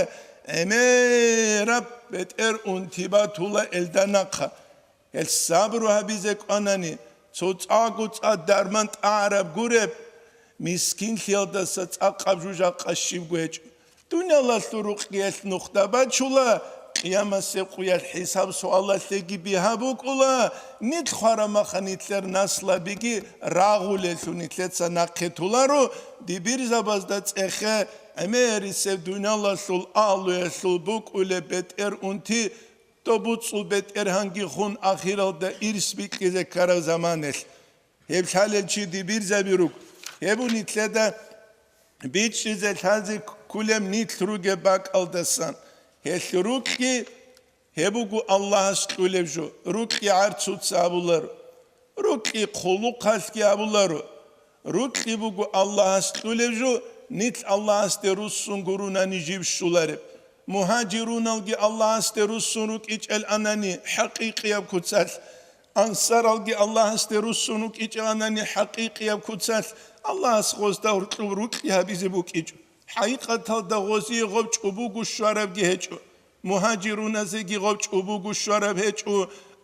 гӀемераб бетӀер унти батула элда нахъа. Гьел сабру гьабизе кӀванани, цоцӀаго цӀа дарман тӀагӀараб гуреб, мискинлъиялдаса цӀакъаб жужахъа щибго гьечӀо. Дуниялалъул рукъги гьелъ нухда бачула, къиямасеб къуялъ хӀисаб-суалалъеги бигьа букӀула, нилъ хварамаха нилъер наслабиги рагъулелъул нилъеца нахъе толаро, дибирзабазда цӀехе гӀемерисеб дуниялалъул агьлуялъул букӀулеб бетӀер унти, доб буцӀцӀул бетӀергьанги хун ахиралда ирс бикьизе ккараб заманалъ. Гьеб лъалел чи дибирзаби руго. Гьеб нилъеда бичӀчӀизе лъазе кколеб нилъ ругеб бакӀалдасан. Гьелъ рукьги гьеб буго Аллагьас кьулеб жо, рукьги гӀарцуца абуларо. Рукьи хъулухъалъги абуларо. Рукьи буго Аллагьас кьулеб жо, нилъ Аллагьасде руссун гурунани жиб щулареб. Мугьажируналги Аллагьасде руссун рукӀичӀел анани хӀакъикъияб куцалъ, ансаралги Аллагьасде руссун рукӀичӀел анани хӀакъикъияб куцалъ, Аллагьас гъозда гьоркьоб рукьи гьабизе букӀичӀо. ХӀакъикъаталда гъозие гъов чӀобого щварабги гьечӀо. Мугьажируназеги гъов чӀобого щвараб гьечӀо,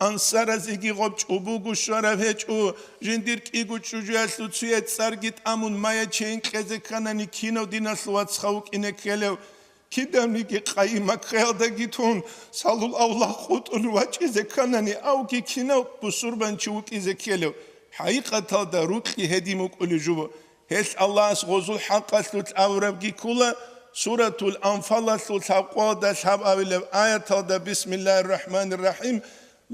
ансаразеги гъов чӀобого щвараб гьечӀо, жиндир кӀиго чӀужуялъул цуе цӀарги тӀамун мая чейин кьезе кканани кинав диналъул вацха вукӀине ккелев? Кидавниги къайи Маккаялдаги тун, салул авлахъ хутӀун вачӀизе кканани, авги кинав бусурбанчи вукӀизе ккелев? ХӀакъикъаталда рукьи гьедин букӀулеб жо. Гьелъ Аллагьас гъозул хӀакъалъулъ абурабги ккола, Суратул Анфалалъул лъабкъоялда лъабабилеб аяталда: «Бисмиллагьир рахӀманир рахӀим.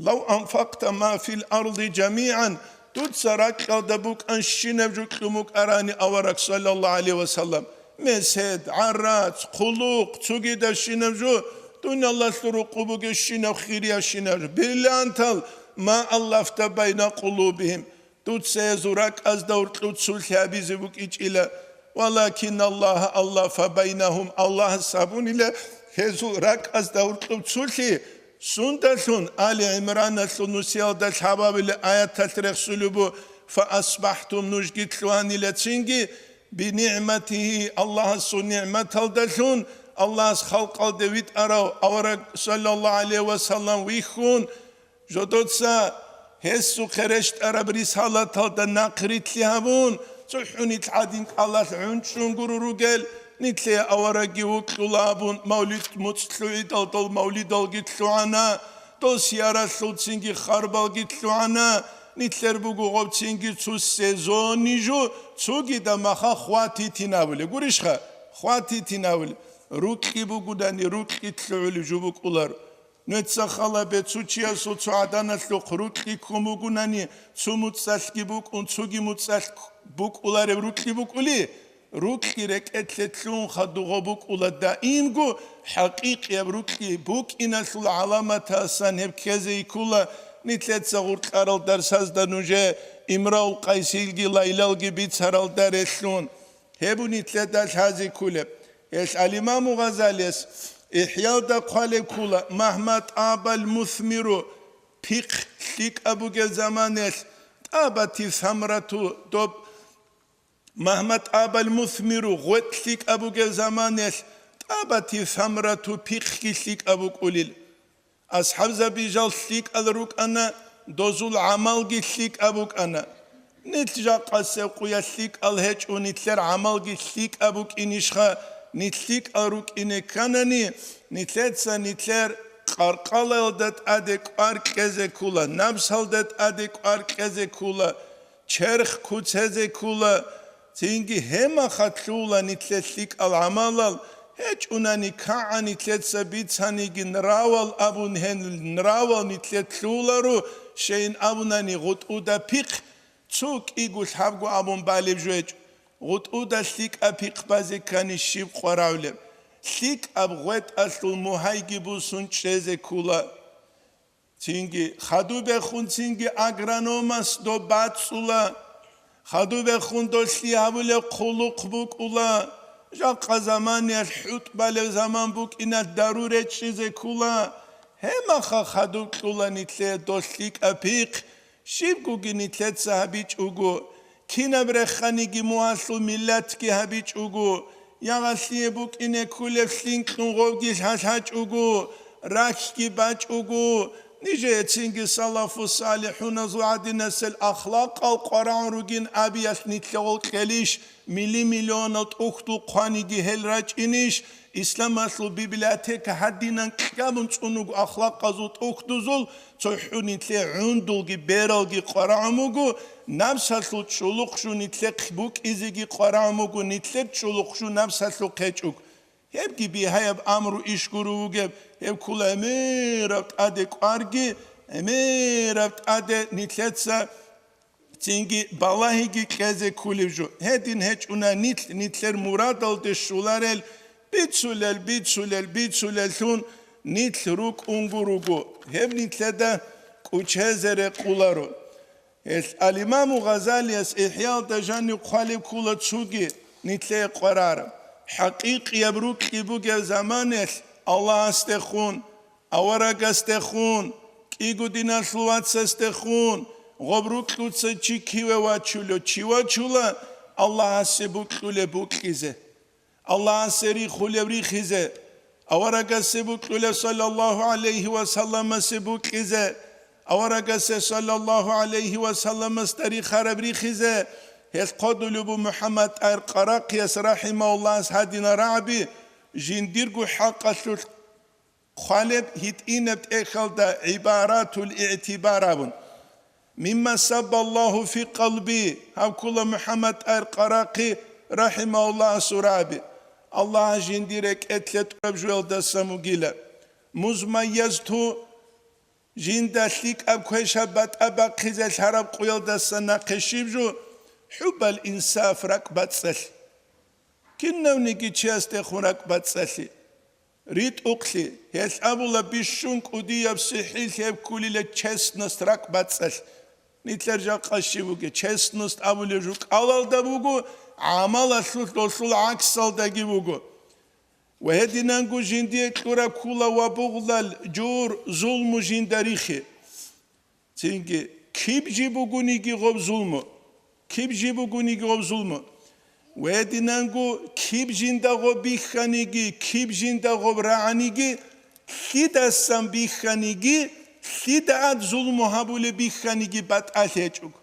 Лав анфакъта ма фил арди жамигӀан», дуца ракьалда букӀанщинаб жо кьун букӀарани, авараг, саллаллагьу гӀалайгьи ва саллам, месед, гӀарац, хъулухъ, цогидабщинаб жо, дуниялалъул рукъу бугебщинаб хириябщинаб жо, бриллиантал, ма аллафта байна къулубигьим, дуца гьезул ракӀазда гьоркьоб цолъи гьабизе букӀичӀила, валакин Аллагь аллафа байнагьум, Аллагьас гьабунила гьезул ракӀазда гьоркьоб цолъи, Сундалъун Али ГӀимраналъул нусиялда лъабабилеб аяталъ рехсулеб бу: «Фа асбахӀтум», нужги лъугьанилацинги, «бинигӀматигьи», Аллагьасул нигӀматалдалъун, Аллагьас халкъалде витӀарав авараг, саллаллагьу гӀалайгьи ва саллам, вихьун, жодоца гьесухъе рещтӀараб рисалаталда нахърилълъи гьабун, цохӀо нилъ гӀадин кӀалалъ гӀунчӀун гуро ругел, нилъее аварагги вукьула абун, мавлид муцӀ лъугӀидал дол мавлидалги лъугӀана, дол сияралъулцинги харбалги лъугӀана, нилъер буго гъобцинги цо сезонни жо, цогидаб маха хватитин абулеб. Гурищха? Хватитин абулеб. Рукьи бугодани, рукьи лъугӀулеб жо букӀуларо. Нуца халабе, цо чиясул цо гӀаданалъухъ рукьи ккун бугунани, цо муцӀалъги букӀун, цоги муцӀалъ букӀулареб рукьи букӀули, рукьи рекӀелъе лъугьун хадуб гъо букӀула даимго, хӀакъикъияб рукьи букӀиналъул гӀаламатасан гьеб ккезе йиккула, нилъеца гъуркьарал дарсазда нужее Имраул Къайсилги Лайлалги бицаралда релълъун. Гьеб нилъеда лъазе кколеб. Гьелъ ал-Имаму Гъазалияс ИхӀялда хъвалеб ккола: «Магьма тӀабал мусмиру», пихъ лъикӀаб бугеб заманалъ, «тӀабати самрату», доб, «магьма тӀабал мусмиру», гъветӀ лъикӀаб бугеб заманалъ, «тӀабати самрату», пихъги лъикӀаб букӀулил. АсхӀабзаби жал лъикӀал рукӀана, дозул гӀамалги лъикӀаб букӀана. Нилъ жакъасеб къуялъ лъикӀал гьечӀо, нилъер гӀамалги лъикӀаб букӀинищха? Нилъ лъикӀал рукӀине кканани, нилъеца нилъер къаркъалаялда тӀаде кӀвар кьезе ккола, напсалда тӀаде кӀвар кьезе ккола, черх куцезе ккола, цинги гьемахалъула нилъер лъикӀал гӀамалал, гьечӀунани кагӀа нилъеца бицаниги нравал абун, гьел нравал нилъер лъуларо, щайин абунани гъутӀуда пихъ, цо кӀиго лъабго абун балеб жо гьечӀо, гъутӀуда лъикӀаб пихъ базе ккани щиб къваравлеб? ЛъикӀаб гъветӀалъул мугьайги бусун чӀезе ккола. Цинги хадубехун цинги агрономас доб бацӀцӀула, хадубехун долъи гьабулеб хъулухъ букӀула, жакъа заманиялъ хӀутӀбалев заман букӀиналъ дару речӀчӀизе ккула, гьемаха хадуб кьула нилъее дол лъикӀаб пихъ, щибгоги нилъеца гьабичӀого, кинаб реханиги мугьалъул миллатги гьабичӀого, ягъалъие букӀине ккулеб лъинкьун гъовги лъалъачӀого, рахьги бачӀого, нижеецинги салафу-салихӀуназул гӀадинасел ахлакъал къварагӀун ругин абиялъ нилъе гъол кьелищ, мили-миллионал тӀухьдул хъваниги гьел рачӀинищ, исламалъул библиотека гьадинан кьабун цӀунуго ахлакъазул тӀухьдузул, ЦохӀо нилъе гӀундулги бералги къварагӀун буго, напсалъул чӀулухъ жо нилъехъ букӀизеги къварагӀун буго, нилъер чӀулухъ жо напсалъухъ гьечӀого. Гьебги бигьаяб амру иш гуро вугеб, гьеб ккола гӀемераб тӀаде кӀварги, гӀемераб тӀаде нилъеца цинги балагьиги кьезе кколеб жо. Гьедин гьечӀуна нилъ, нилъер мурадалде щоларел, бицулел, бицулел, бицулеллъун нилъ рукӀунго руго. Гьеб нилъеда кӀучезе рекъоларо. Гьелъ ал-Имаму Гъазалияс ИхӀялда жанив хъвалеб ккола цоги нилъее къварараб. ХӀакъикъияб рукьи бугеб заманалъ Аллагьасдехун, аварагасдехун, кӀиго диналъул вацасдехун, гъоб рукьуца чи киве вачулев, чи вачула Аллагьасе букьулеб букьизе, Аллагьасе рихулев рихизе, аварагасе букьулев саллаллагьу гӀалайгьи ва салламасе букьизе, аварагасе саллаллагьу гӀалайгьи ва салламасда рихараб рихизе, гьелъ хъодулеб бу МухӀаммад ТӀагьир Къарахъияс рахӀимагьуллагьас гьадинал рагӀаби, жиндирго хӀакъалъулъ хъвалеб гьитӀинаб тӀехьалда гӀибаратул игӀтибар абун: «Мимма саббаллагьу фи къалби», гьаб ккола МухӀаммад ТӀагьир Къарахъи рахӀимагьуллагьасул рагӀаби, Аллагьас жиндир рекӀелъе тӀураб жоялдасан вугила. Музмайязту, жинда лъикӀаб квешаб батӀа бахъизе лъараб къуялдасан нахъе щиб жо? ХӀуббал инсаф, ракӀбацӀцӀалъи. Кинавниги чиясдехун ракӀбацӀцӀалъи. РитӀухълъи, гьелъ абула бищун кӀудияб сихӀилъи гьеб ккулила честность, ракӀбацӀцӀалъ. Нилъер жакъа щиб бугеб? Честность абулеб жо кӀалалда буго, гӀамалалъулъ долъул гӀаксалдаги буго. Ва гьединанго жиндие кьураб ккула ва бугълал жур зулму жинда рихе. Цинги, киб жи бугониги гъоб зулму, киб жи бугониги гъоб зулму. Ва гьединанго киб жинда гъоб бихьаниги, киб жинда гъоб рагӀаниги, лъидасан бихьаниги, лъида ад зулму гьабулеб бихьаниги батӀалъи гьечӀого.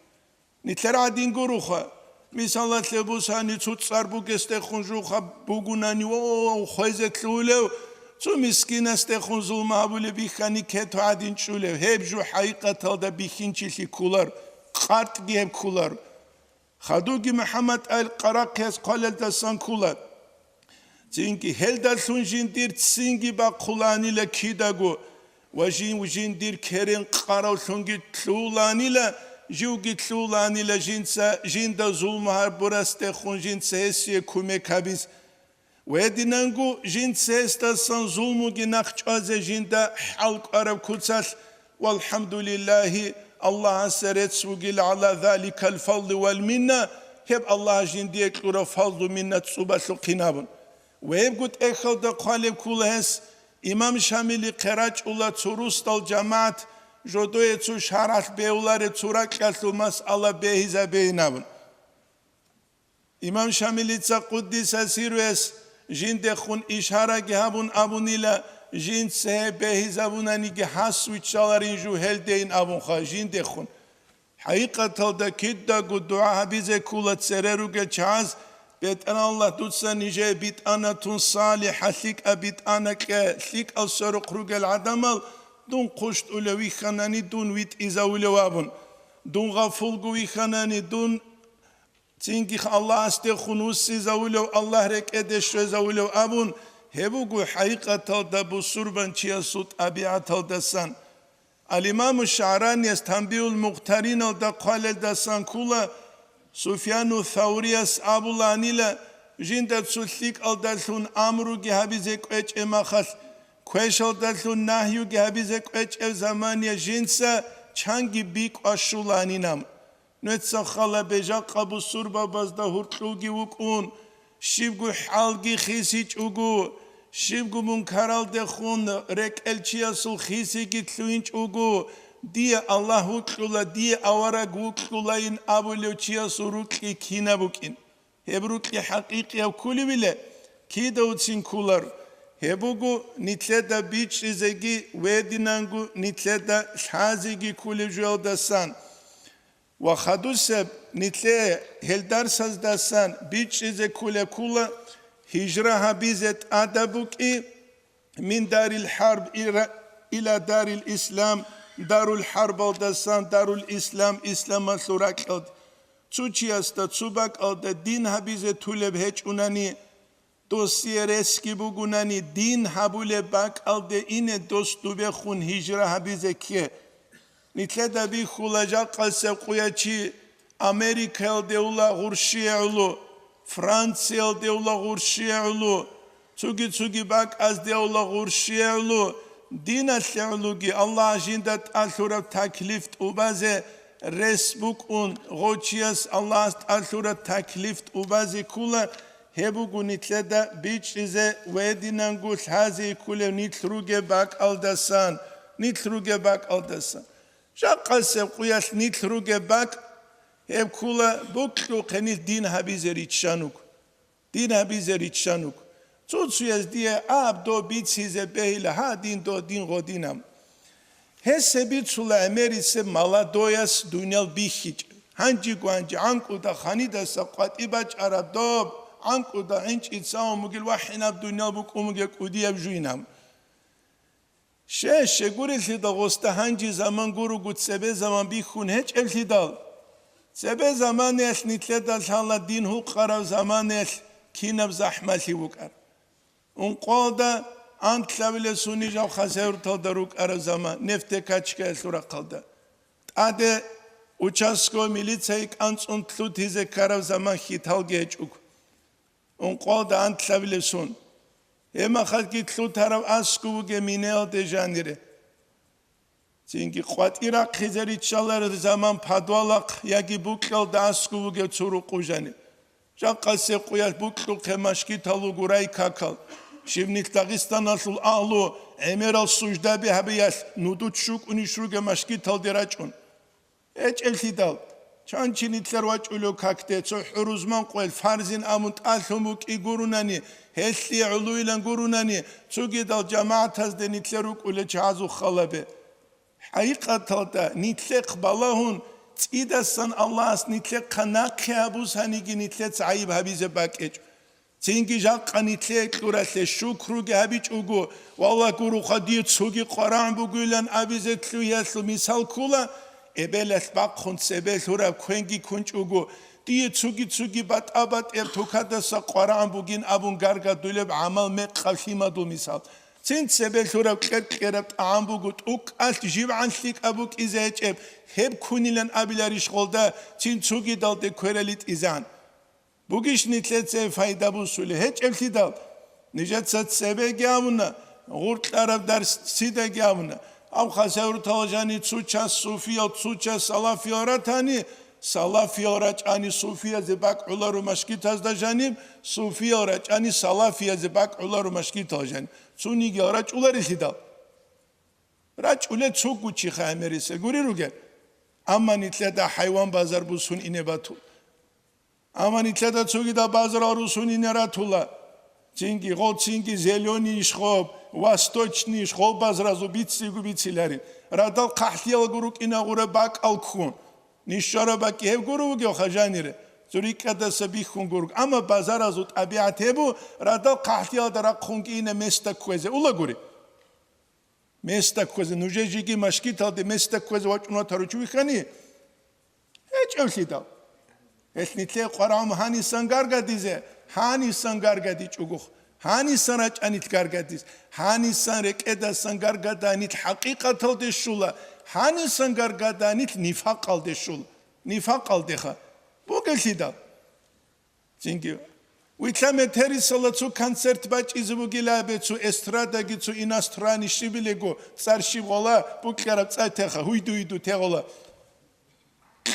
Нилъер гӀадин гуроха. Мисалалъе бусани, цо цӀар бугесдехун жуха бугунани, о, хвезе лъугьулев, цо мискинасдехун зулму гьабулеб бихьани кето гӀадин чӀулев, гьеб жо хӀакъикъаталда бихьинчилъи кколар, къартӀги гьеб кколар. Хадуги МухӀаммад ал-Къарахъияс хъвалелдасан ккола. Цинги гьелдалъун жиндир ццинги бахъулаанила кидаго, ва жин-, жиндир керен къаравлъунги лъугьулаанила, живги лъугьулаанила жинца, жинда зулму гьабурасдехун жинца гьесие кумек гьабиз. Ва гьединанго жинца гьесдасан зулмуги нахъчӀвазе жинда хӀал кӀвараб куцалъ, валхӀамдулиллагьи, Аллагьасе рецц бугила гӀала заликал фалли вал минна, гьеб Аллагьас жиндие кьураб фазлу-миннат цӀубалъухъин абун. Ва гьебго тӀехьалда хъвалеб ккола гьес, имам Шамилихъе рачӀула цо русдал жамагӀат, жодое цо шаргӀалъ бегьулареб цо ракьалъул масъала бегьизабейин абун. Имам Шамилица, къуддиса сирругьу, жиндехун ишараги гьабун абунила, жинца гьеб бегьизабунаниги гьас виччаларин жо гьелдейин абунха жиндехун. ХӀакъикъаталда кидаго дугӀа гьабизе ккола цере ругел чагӀаз, БетӀергьан Аллагь, дуца нижее битӀанатун салихӀа лъикӀаб битӀана кье, лъикӀал сверухъ ругел гӀадамал дун хъущтӀулев вихьанани дун витӀизавулев абун, дун гъафулго вихьанани дун цинги Аллагьасдехун вуссизавулев, Аллагь рекӀеде щвезавулев абун, гьеб буго хӀакъикъаталда бусурбанчиясул тӀабигӀаталдасан. Ал-Имаму ШагӀраниялъ Танбигьул Мухтариналда хъвалелдасан ккола, Суфьяну Саврияс абулаанила, жинда цо лъикӀалдалъун амруги гьабизе кӀвечӀеб махалъ, квешалдалъун нагьюги гьабизе кӀвечӀеб замания жинца чанги бикӀ ващулаанин. Нуца хала бежахъа бусурбабазда гьуркьуги вукӀун, щибго хӀалги хисичӀого, щибго мункаралдехун рекӀел чиясул хисиги лъугьинчӀого, дие Аллагь вукьула, дие авараг вукьулайин абулев чиясул рукьи кинаб букӀин. Гьеб рукьи хӀакъикъияб кколевила, кидавцин кколар. Гьеб буго нилъеда бичӀчӀизеги ва гьединанго нилъеда лъазеги кколеб жоялдасан. Ва хадусеб нилъее гьел дарсаздасан бичӀчӀизе кколеб ккола, гьижра гьабизе тӀадаб букӀи, мин дарил хӀарб ира-, ила дарил ислам, дарул хӀарбалдасан дарул ислам, исламалъул ракьалда. Цо чиясда цо бакӀалда дин гьабизе тулеб гьечӀунани, досие ресги бугунани, дин гьабулеб бакӀалде ине дос дубехун гьижра гьабизе кке. Нилъеда бихьула жакъасеб къуя чи Америкаялде ула гъурщие гӀоло, Франциялде ула гъурщие гӀоло, цуги-цуги бакӀазде ула гъурщие гӀоло, диналъе гӀологи Аллагь жинда тӀалъураб таклиф тӀубазе рес букӀун, гъочияс Аллагьас тӀалъураб таклиф тӀубазе ккула, гьеб буго нилъеда бичӀчӀизе ва гьединанго лъазе кколев нилъ ругеб бакӀалдасан, нилъ ругеб бакӀалдасан. Жакъасеб къуялъ нилъ ругеб бакӀ, гьеб ккула бокьухъе нилъ дин гьабизе риччан руго. Дин гьабизе риччан руго. Цо-цояз дие аб доб бицизе бегьила, гьа, дин доб, дин гъодинаб. Гьес гьеб бицула гӀемерисеб молодояс дуниял бихьичӀеб. Гьанжего гьанже гӀанкӀуда ханидаса къватӀи бачӀараб доб, гӀанкӀуда гӀинчӀи цавун бугел вахӀинаб дуниял букӀун бугеб кӀудияб жуйнаб. Ще, щегурелъидал гъосда гьанже заман гуруго цебе заман бихьун гьечӀеблъидал, цебе заманаялъ нилъеда лъала дин гьукъараб заманаялъ кинаб захӀмалъи вукӀар. Ункъоялда анкьабилеб сунижал хасавюрталда рукӀараб заман, нефтекачкаялъул рахъалда. ТӀаде участковый милицияе кӀанцӀун лъутизе ккараб заман хьиталги гьечӀого. Ункъоялда анкьабилеб сун. Гьеб махалъги лъутараб аскӀов вугев минеялде жанире. Цинги къватӀи рахъизе риччалареб заман подвалахъ яги букьалда аскӀов вугев цо рукъу жаниб. Жакъасеб къуялъ букьухъе машгитал руго райкакал. Щиб нилъ Дагъистаналъул агьлу гӀемерал суждаби гьабиялъ нудуц щукӀунищ ругеб машгиталде рачӀун? ГьечӀеблъидал, чан чи нилъер вачӀулев какде, цо хӀурузман къвел, фарзин абун тӀалъун букӀи гурунани, гьелъие гӀолойилан гурунани, цогидал жамагӀатазде нилъер рукӀулел чагӀазул халабе. ХӀакъикъаталда, нилъехъ балагьун, цӀидасан Аллагьас нилъехъа нахъе гьабусаниги нилъеца гӀайиб гьабизе бакӀечӀо. Цинги жакъа нилъее кьуралъе щукруги гьабичӀого, валлагь, гуроха, дие цоги къварагӀун бугилан абизе лъугьиялъул мисал ккола, эбелалъ бахъун цебе лъураб квенги ккунчӀого, дие цоги-цоги батӀа-батӀияб тукадаса къварагӀун бугин абун гаргадулеб гӀамал мекъаб лъимадул мисал. Цин цебе лъураб кьер-кьераб тӀагӀам буго тӀукӀалъ живгӀан лъикӀаб букӀизе гьечӀеб, гьеб ккунилан абиларищ гъолда, цин цогидалде кверали тӀизан. Бугищ нилъеца пайда бусулеб? ГьечӀеблъидал, нижеца цебеги абуна, гъуркьараб дарсидаги абуна. Аб хасаврутала жани цу час суфиял, цу час салафиял ратани, салафиял рачӀани суфиязе бакӀ гӀоларо машгитазда жаниб, суфиял рачӀани салафиязе бакӀ гӀоларо машгитал жаниб. Цунигиял рачӀуларелъидал. РачӀулел цугу чи хаймериса гури ругел. Амма нилъеда хӀайван базар бусун ине бату. Амма нилъеда цогидал базарал русун ине ратула. Цинги гъол, цинги зелёный иш гъоб, восточный иш гъол базаразул биццигу бициларин. Радал хъахӀлъиялго рукӀина гъура бакӀал ккун. Нишара бакӀи гьеб гуро вугев хажанире. Цу рикӀкӀадаса бихьун гург. Амма базаразул тӀабигӀат гьебу, радал хъахӀлъиялда рахъунги ина места кквезе улагури. Места кквезе, нужер жеги машгиталде места кквезе вачӀун ватаручи вихьани? ГьечӀевлъидал. Гьелъ нилъее къварагӀун гьанисан гаргадизе, гьанисан гаргадичӀугухъ, гьанисан рачӀа нилъ гаргадиз, гьанисан рекӀедасан гаргада нилъ хӀакъикъаталде щула, гьанисан гаргада нилъ нифакъалде щула, нифакъалдеха. Бугелъидал. Цинги, вилъа метерисала цо концерт бачӀизе бугила абе, цо эстрадаги, цо иностранный щибилего, цӀар щиб гъола, букьараб цӀай теха, гьуйду-гьуйду тегъола.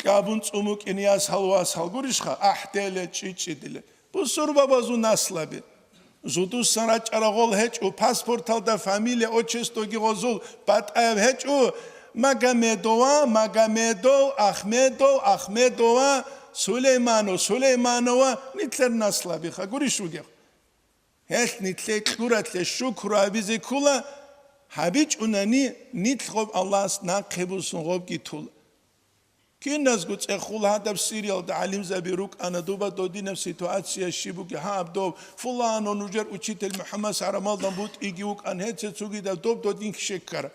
Кьабун цӀумукӀин ясал-васал гурищха, ахӀделе, чӀичӀидиле. Бусурбабазул наслаби. Зудусан рачӀарагъол гьечӀо, паспорталда фамилия, отчествоги гъозул батӀаяб гьечӀо, Магомедова, Магомедов, Ахмедов, Ахмедова, Сулейманов, Сулейманова, нилъер наслабиха гурищ вугев. Гьелъ нилъе кьуралъе шукру гьабизе ккола, гьабичӀунани нилъ гъоб Аллагьас нахъе бусун гъобги тула. Киназго цӀехул гьадаб Сириялда гӀалимзаби рукӀана, дуба додинаб ситуация щиб бугеб, гьаб дов, фулано, нужер учитель МухӀаммад Сарамалдан бутӀиги вукӀан, гьеце цугидаб доб додин хьщеккара.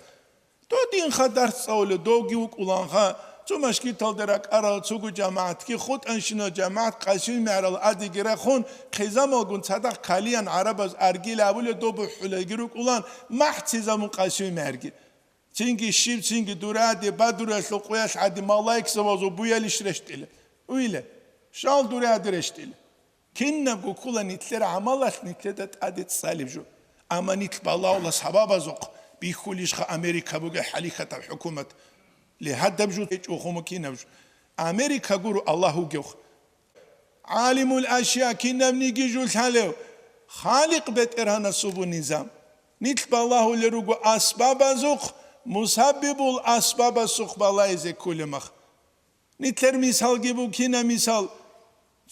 Додинха дарс цӀалулев довги вукӀуланха, цо машгиталда ракӀарал цугу жамагӀатги хутӀанщинал жамагӀат къасил мегӀерал адиги рахун, хъизамалгун цадахъ калиян гӀарабаз аргил абулев доб бухӀулелги рукӀулан, махӀцизабун къасил мегӀерги. Цинги щиб, цинги дураде, бадуралъул къуялъ гӀади малаикзабазул буялищ рещтӀила? Уйла, щал дураде рещтӀила. Кинабго ккола нилъер гӀамалалъ нилъеда тӀаде цӀалеб жо. Амма нилъ балагьула сабабазухъ, бихьулищха Америка бугеб хӀалихьатаб хӀукумат. Ле, гьадаб жо гьечӀо хъума кинаб жо. Америка гуро Аллагь вугевха. ГӀалимул ашя, кинабниги жо лъалев, Халикъ БетӀергьанасул бу низам. Нилъ балагьулел руго асбабазухъ, мусаббибул асбабасухъ балагьизе кколеб мах. Нилъер мисалги букина мисал,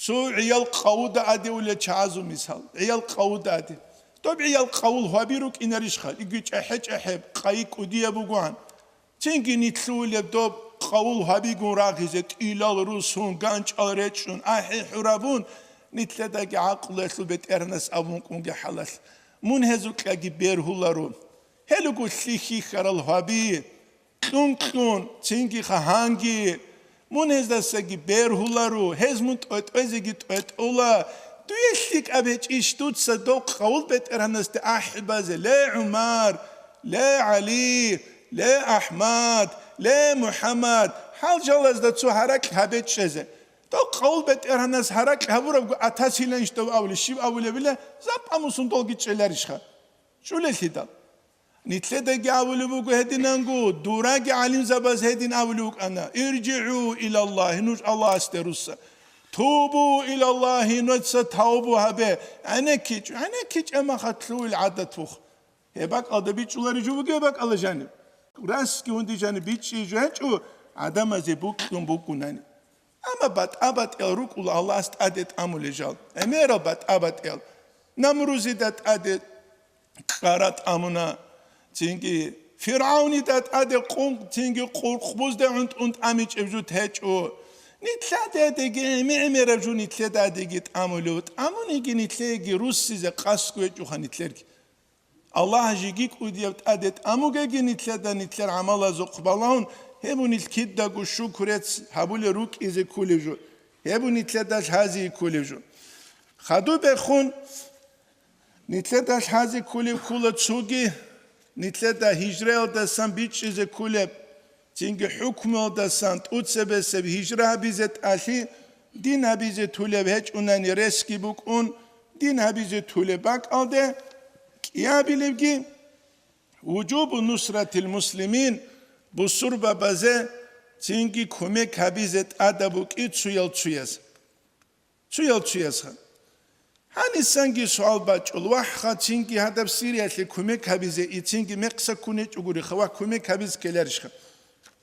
цо гӀиял къавуда адиулел чагӀазул мисал, гӀиял къавуда ади. Доб гӀиял къавул гьаби рукӀинарищха, иги чӀехӀе-чӀехӀеб, къайи кӀудияб бугоан. Цинги нилъулеб доб къавул гьабигун рагъизе, тӀилал русун, ганчӀал речӀчӀун, ахӀи-хӀурабун, нилъедаги гӀакълуялъул БетӀергьанас абун кӀунги хӀалалъ. Мун гьезукьаги бергьуларо. Гьелуго лъихьихьарал гьаби, кьун-кьун, цинги хагьанги. Мун гьездасаги бергьуларо, гьез мун тӀветӀвезеги тӀветӀула. Дуе лъикӀаб гьечӀищ дуца доб къавул БетӀергьанасде ахӀи базе, ле ГӀумар, ле ГӀали, ле АхӀмад, ле МухӀаммад, гьал жалазда цо гьаракь гьабе чӀезе. Доб къавул БетӀергьанас гьаракь гьабурабго атасиланищ дов авли, щиб авулебила, запӀа мусун долги чӀеларищха? ЧӀулелъидал. Нилъедаги абулеб буго гьединанго, дураги гӀалимзабаз гьедин абулев вукӀана: «ИржигӀу илаллагьи», нуж Аллагьасде русса. Тубу илаллагьи, нужеца тавбу гьабе. ГӀенеккичӀ, гӀенеккичӀеб мехалъ лъугьуна гӀадат вух. Гьеб бакӀалда бичӀчӀуларищ жо бугеб бакӀалда жаниб? Расги гьунди жаниб бичӀчӀи жо гьечӀо, гӀадамазе букьун букӀунани. Амма батӀа-батӀиял рукӀула Аллагьас тӀаде тӀамулел жал. ГӀемерал батӀа-батӀиял. Намрузида тӀаде ккара тӀамуна, цинги ФиргӀавнида тӀаде къункъ, цинги къуркъбузде гӀунтӀун тӀамичӀеб жо гьечӀо. Нилъеда гьадиги гӀемер-гӀемераб жо нилъеда гьадиги тӀамулев, тӀамуниги нилъееги руссизе къасд гьечӀоха нилъерги. Аллагь жеги кӀудияб тӀаде тӀамугеги нилъеда нилъер гӀамалазухъ балагьун, гьеб нилъ кидаго шукрец гьабулел рукӀизе кколеб жо, гьеб нилъеда лъази кколеб жо. Хадуб бехун, нилъеда лъазе кколеб ккола цоги, нилъеда гьижраялдасан бичӀчӀизе кколеб, цинги хӀукмуялдасан тӀуцебесеб гьижра гьабизе тӀалъи, дин гьабизе тулеб гьечӀунани ресги букӀун, дин гьабизе тулеб бакӀалде кӀиабилебги, вужубу нусратил муслимин, бусурбабазе цинги кумек гьабизе тӀадаб букӀи цуял-цуяз. Цуял-цуязха. Гьанисанги суал бачӀул, вахха, цинги гьадаб Сириялъе кумек гьабизе, ицинги мекъса ккун гьечӀогуриха, вахха, кумек гьабизе ккеларищха?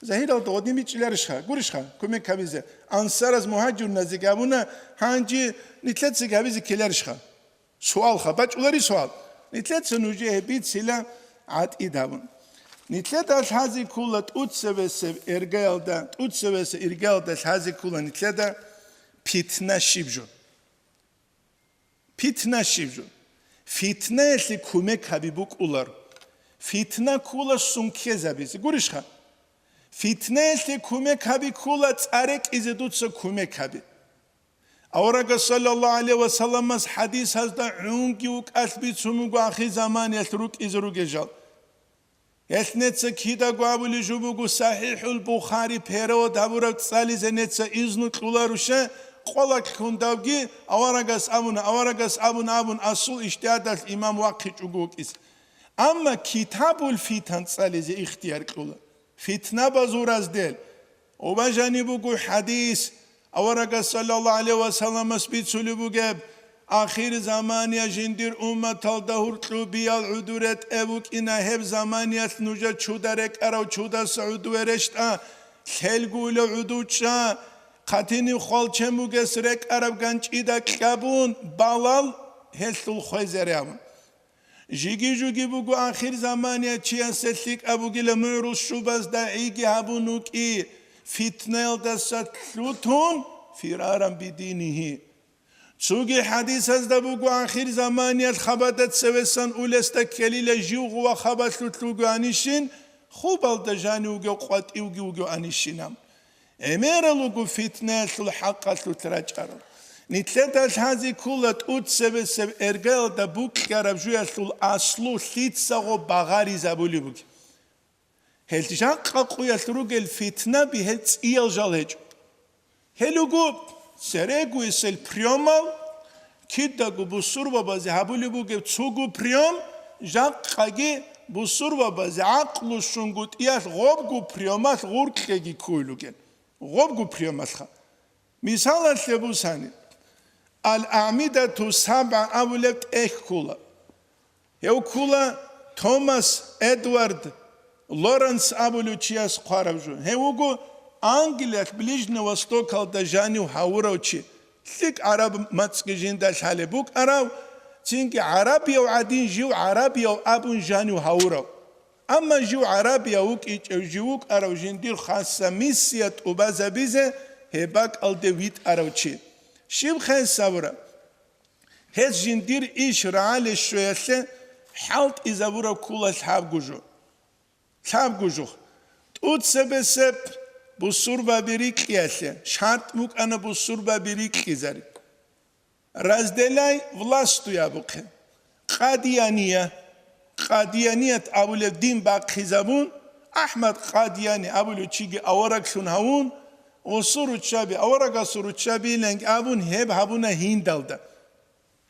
Загьиралда гъодин бичӀчӀиларищха, гурищха, кумек гьабизе? Ансараз мугьажируназеги абуна, гьанже нилъецаги гьабизе ккеларищха? Суалха, бачӀулари суал. Нилъеца нужее гьеб бицила гӀатӀид гьабун. Нилъеда лъази ккола тӀуцебесеб иргаялда, тӀуцебесеб иргаялда лъази ккола нилъеда питна щиб жо. Питна щиб жо. Фитнаялъе кумек гьаби букӀулар. Фитна ккола сункхезабизе. Гурищха? Фитнаялъе кумек гьаби ккола цӀа рекӀизе дуца кумек гьаби. Аварагас саллаллагьу гӀалайгьи ва салламас хӀадисазда гӀунги вукӀалъ бицун буго ахир заманиялъ рукӀизе ругел жал. Гьелъ неца кидаго абулеб жо буго, СахӀихӀул Бухари перевод гьабураб цӀализе неца изну кьуларуша, къвалакьундавги аварагас абуна, аварагас абуна абун асул ижтигьадалъ имам вахъичӀого вукӀизе. Амма Китабул Фитан цӀализе ихтияр кьула. Фитнабазул раздел. Убажани буго хӀадис, аварагас саллаллагьу гӀалайгьи ва салламас бицулеб бугеб, ахир замания жиндир умматалда гьуркьубиял гӀуду ретӀе букӀина, гьеб заманиялъ нужер чуда рекӀарав чудаса гӀудуве рещтӀа, лъелгуйла гӀуду чӀа, хъатиниб хвалчен бугес рекӀараб ганчӀида кьабун, балал гьелъул хвезаре абун. Жиги-жуги буго ахир замания чиясе лъикӀаб бугила мугӀрул щубазда гӀиги гьабун вукӀи, фитнаялдаса лъутун, фираран бидинигьи. Цоги хӀадисазда буго ахир заманиялъ хабада цевесан улесда ккелила жив гъува хабалъулъ вугоанищин, хубалда жанив вугев къватӀивги вугоанищинаб. ГӀемерал руго фитнаялъул хӀакъалъулъ рачӀарал. Нилъеда лъази ккола тӀуцебесеб эргаялда букьараб жуялъул аслу лъицаго багъаризабулеб бугеб. Гьел жакъа къуялъ ругел фитнаби гьел цӀиял жал гьечӀо. Гьел руго церегуесел приёмал, кидаго бусурбабазе гьабулеб бугеб цого приём, жакъаги бусурбабазе гӀакълу щунгутӀиялъ гъобго приёмалъ гъуркьеги ккуй ругел. Гъобго приёмалъха. Мисалалъе бусани, Ал-АгӀмидату сабгӀа абулеб тӀехь ккола. Гьев ккола Томас Эдвард Лоренс абулев чияс хъвараб жо. Гьев вуго Англиялъ Ближний Востокалда жанив гьавурав чи, лъикӀ гӀараб мацӀги жинда лъалеб букӀарав, цинги гӀарабияв гӀадин жив гӀарабияв абун жанив гьавурав. Амма жив гӀарабияв вукӀичӀев, жив вукӀарав жиндир хасса миссия тӀубазабизе гьеб бакӀалде витӀарав чи. Щиб хӀисабураб? Гьез жиндир иш рагӀале щвеялъе хӀалтӀизабураб ккола лъабго жо. Лъабго жо. ТӀуцебесеб бусурбаби рикьиялъе, шартӀ букӀана бусурбаби рикьизари. Разделяй власту абухъе. Къадияния, къадияният абулеб дин бахъизабун, АхӀмад Къадияни абулев чиги авараглъун гьавун, гъусу руччаби, аварагасул руччабиланги абун гьеб гьабуна гьиндалда.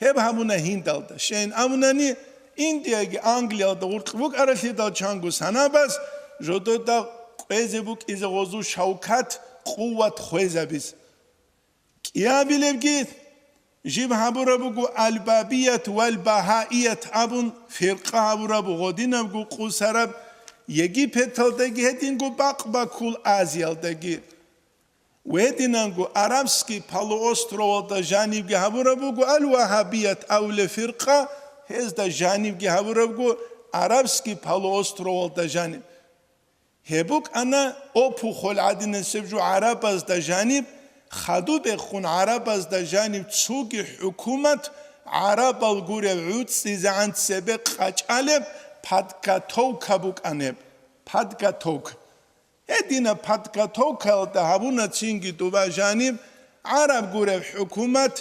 Гьеб гьабуна гьиндалда. Щайин абунани, Индияги Англиялда гъуркь букӀаралъидал чанго санабаз жодода къвезе букӀизе гъозу шавкат, къуват хвезабиз. Абилебги, жиб гьабураб буго аль-Бабият валь-Багьаият абун, фиркъа гьабураб гъодинабго къусараб, Египеталдаги гьединго бакъ баккул Азиялдаги. Гьединанго Арабский полуостровалда жанибги гьабураб буго аль-Вагьабият абулеб фиркъа, гьезда жанибги гьабурабго Арабский полуостровалда жаниб. Гьеб букӀана опухоль гӀадинасеб жо гӀарабазда жаниб, хадубехун гӀарабазда жаниб цоги хӀукумат гӀарабал гуреб гӀуцӀизегӀан цебе къачӀалеб подготовка букӀанеб. Подготовка. Гьединаб подготовкаялда гьабуна цинги дуба жаниб гӀараб гуреб хӀукумат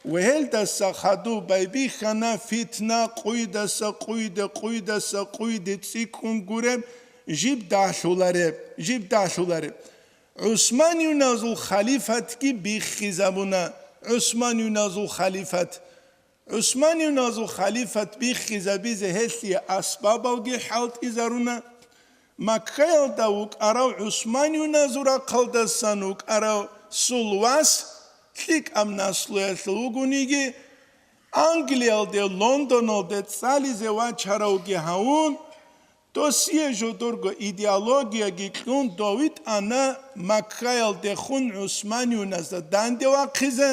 ва гьелдаса хадуб байбихьана фитна, къуйдаса къуйде, къуйдаса къуйде цӀикӀкӀун гуреб, жиб дагьлъулареб, жиб дагьлъулареб. ГӀусманиюназул халифатги биххизабуна, ГӀусманиюназул халифат. ГӀусманиюназул халифат биххизабизе гьелъие асбабалги хӀалтӀизаруна. Маккаялда вукӀарав ГӀусманиюназул рахъалдасан вукӀарав сул вас лъикӀаб наслуялъул вугониги, Англиялде, Лондоналде цӀализе вачаравги гьавун, досие жодорго идеологияги кьун, дов витӀана Маккаялдехун ГӀусманиюназда данде вахъизе.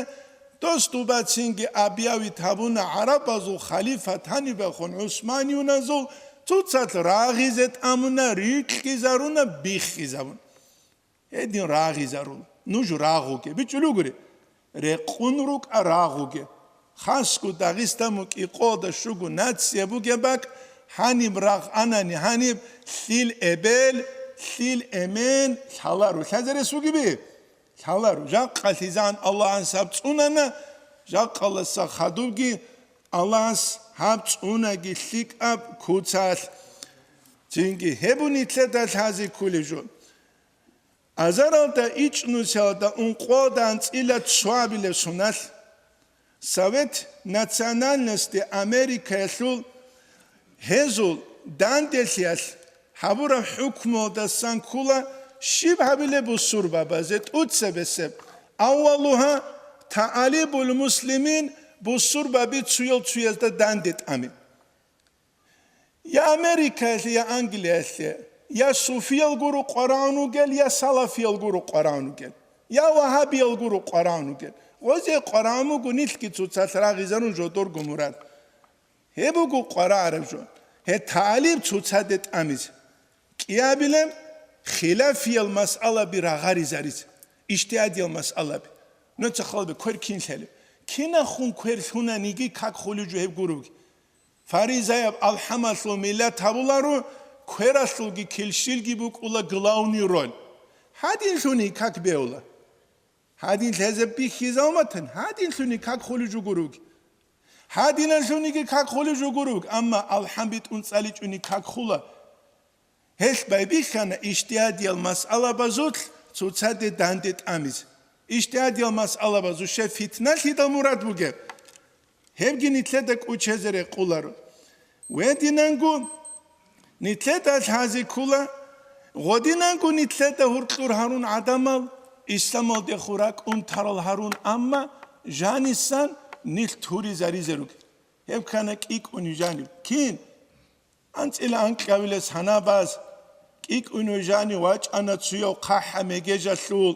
Дос дубацинги объявить гьабуна гӀарабазул халифат гьанибехун ГӀусманиюназул, цоцалъ рагъизе тӀамуна, рикьизаруна, биххизабун. Гьедин рагъизарула. Нуж рагъуге. БичӀчӀулев гури. Рекъун рукӀа рагъуге. Хасго Дагъиста мукӀи къода щуго нация бугеб бакӀ, гьаниб рагъ анани, гьаниб лъил эбел, лъил эмен лъаларо. Лъазарес вугеби? Лъаларо. Жакъа лъизан Аллагьас гьаб цӀунана, жакъаласа хадубги Аллагьас гьаб цӀунаги лъикӀаб куцалъ. Цинги гьеб нилъеда лъазе кколеб жо. Азаралда ичӀнусиялда ункъоялда анцӀила цоабилеб соналъ, Совет национальности Америкаялъул гьезул данделъиялъ гьабураб хӀукмуялдасан ккола щиб гьабилеб бусурбабазе тӀуцебесеб, аввалугьа, таалибул муслимин, бусурбаби цуял цуязда данде тӀами. Я Америкаялъе, я Англиялъе, я суфиял гуро къварагӀун вугел, я салафиял гуро къварагӀун вугел, я вагьабиял гуро къварагӀун вугел. Гъозе къварагӀун буго нилъги цоцалъ рагъизарун жодорго мурад. Гьеб буго къварагӀараб жо. Гьеб таалиб цоцаде тӀамизе. КӀиабилеб хилафиял масъалаби рагъаризаризе, ижтигьадиял масъалаби. Нуца халбе квер кин лъалеб? Кинахун квер лъунаниги как холев жо гьеб гуроги. Фаризаяб алхӀамалъул миллат гьабуларо, квералъулги килщилги букӀула главный роль. Гьадинлъуни как беула. Гьадин лъезаб бихьизавматан, гьадинлъуни как холев жо гуроги. Гьадиналъуниги как холев жо гуроги, амма алхӀам битӀун цӀаличӀони как хула. Гьелъ байбихьана ижтигьадиял масъалабазулъ цоцаде данде тӀамизе. Ижтигьадиял масъалабазул щай фитналъидал мурад бугеб? Гьебги нилъеда кӀучезе рекъоларо. Гьединанго нилъеда лъазе ккола, гьединанго нилъеда гьуркьур гьарун гӀадамал, исламалдехун ракӀун тарал гьарун, амма жанисан нилъ туризаризе ругел. Гьеб ккана кӀикӀкӀуни жаниб. Кин? АнцӀила анкьавилес гьанабаз кӀикӀкӀуни жани вачӀана цуяв хъахӀа мегежалъул.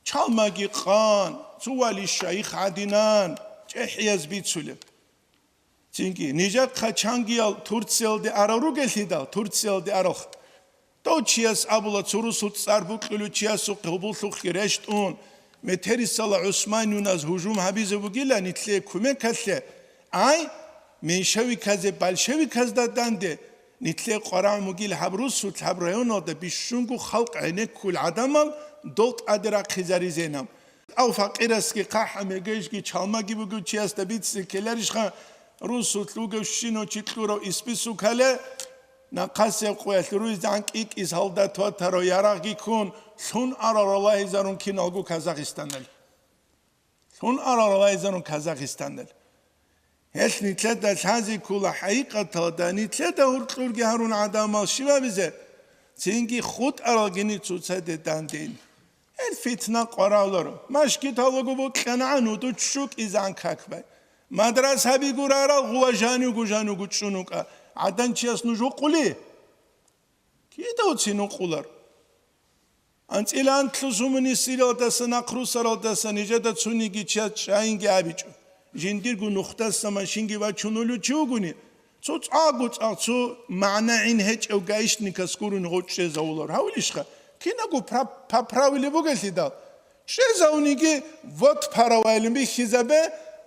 Чалмаги къан, цували шайих гӀадинан, чӀехӀияз бицулеб. Цинги, нижехъа чангиял Турциялде арал ругелъидал, Турциялде аралха. Дов чияс абула, цо русул цӀар букьулев чиясухъе гьоболлъухъе рещтӀун, метерисала ГӀусманиюназ гьужум гьабизе бугила нилъее кумекалъе, ай, меньшевиказе большевиказда данде, нилъее къварагӀун бугил гьаб русулъ гьаб районалда бищунго халкъ гӀенеккул гӀадамал дол тӀаде рахъизаризейилан. Ав факъирасги хъахӀа мегежги чалмаги бугев чиясда бицине ккеларищха, русулъ вугев щинав чи кьурав исписукале, нахъасеб къоялъ руйзегӀан кӀикӀкӀиз гьалда тватарав ярагъги ккун, лъун арал ралагьизарун киналго Казахстаналъ. Лъун арал ралагьизарун Казахстаналъ. Гьелъ нилъеда лъазе ккола хӀакъикъаталда, нилъеда гьуркьурги гьарун гӀадамал щибабизе, цинги хутӀаралгини цоцаде дандейин. Гьел фитна къвараларо. Машгиталаго бокьанагӀан вуду чӀукӀизан какбай. Мадрасаби гурарал гъува жанугу-жанугу чӀунукӀа. ГӀаданчияс нуж гьукъули? Кида уцин гьукъулар? АнцӀила анлъу сумуни сиралдаса, нахърусаралдаса нижеда цониги чияс чӀайинги абичӀо. Жиндирго нухдаса машинги вачун улев чи вугони, цо цӀакъго цӀакъ, цо магӀна гӀин гьечӀев гаишникас гурони гъов чӀезавулар. Гьавилищха? Кинабго пра-, по правиле бугелъидал. ЧӀезавуниги, вот паравайилин бихьизабе,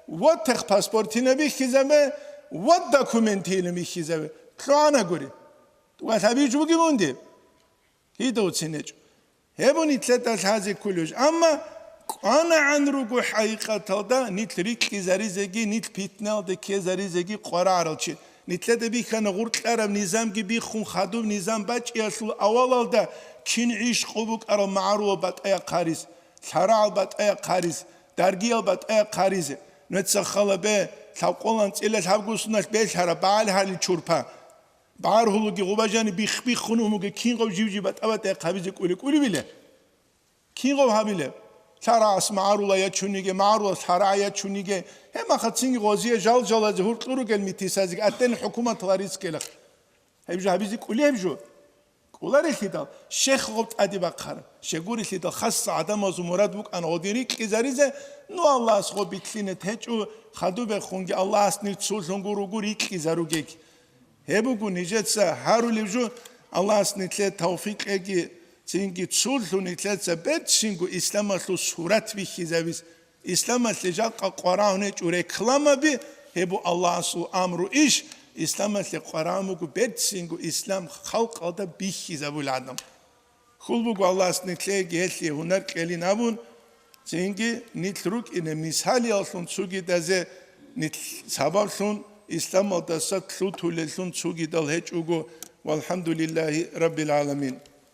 вот техпаспортина бихьизабе, вот документийилин бихьизабе. ЛъугӀанагури. Ва лъабиж бугеб унди? Гьидав цинечӀо. Гьеб нилъеда лъазе кколеб жо. Амма кӀванагӀан руго хӀакъикъаталда нилъ рикьизаризеги, нилъ питналде ккезаризеги къварагӀарал чи. Нилъеда бихьана гъуркьараб низамги биххун, хадуб низам бачӀиялъул авалалда кин гӀишкъу букӀарал магӀарулал батӀаяб хъарис, лъарагӀал батӀаяб хъарис, даргиял батӀаяб хъаризе. Нуца халабе, лъабкъолан цӀила лъабгусуналъ белъараб багӀал гьарил чурпа. БагӀаргьулаги гъубажани бих-биххун умуге, кингъав жив-жив батӀа-батӀа хъабизе кӀули-кӀуливиле? Кингъав гьабилеб? ЛъарагӀас магӀарула ячуниге, магӀарулас лъарагӀ ячуниге, гьеб махацинги гъозие жал-жалазе гьуркьу ругел митисазеги атен хӀукуматаларискелах. Гьеб жо гьабизе кӀули гьеб жо? КӀуларелъидал, щех гъоб тӀаде бахъараб, щегурелъидал хасса гӀадамазул мурад букӀан гъодин рикьизаризе, ну, Аллагьас гъоб битлъинет гьечӀо, хадубехунги Аллагьас нир цулъун гуругу рикьизаругеги. Гьеб буго нижеца гьарулев жо, Аллагьас нилъее тавфикъ кьеги, цинги цулъун нилъеца берцинго исламалъул сурат бихьизабиз, исламалъе жакъа къварагьун гьечӀо рекламаби, гьеб бу Аллагьасул амру иш, исламалъе къварагьун буго берцинго ислам халкъалда бихьизабулел гӀадамал. Хьул буго Аллагьас нилъееги гьелъие гьунар кьелин абун, цинги нилъ рукӀине мисалияллъун цугидазе нилъ сабаблъун, исламалдаса лъутулеллъун цугидал гьечӀого, валхӀамдулиллагьи раббил гӀаламин.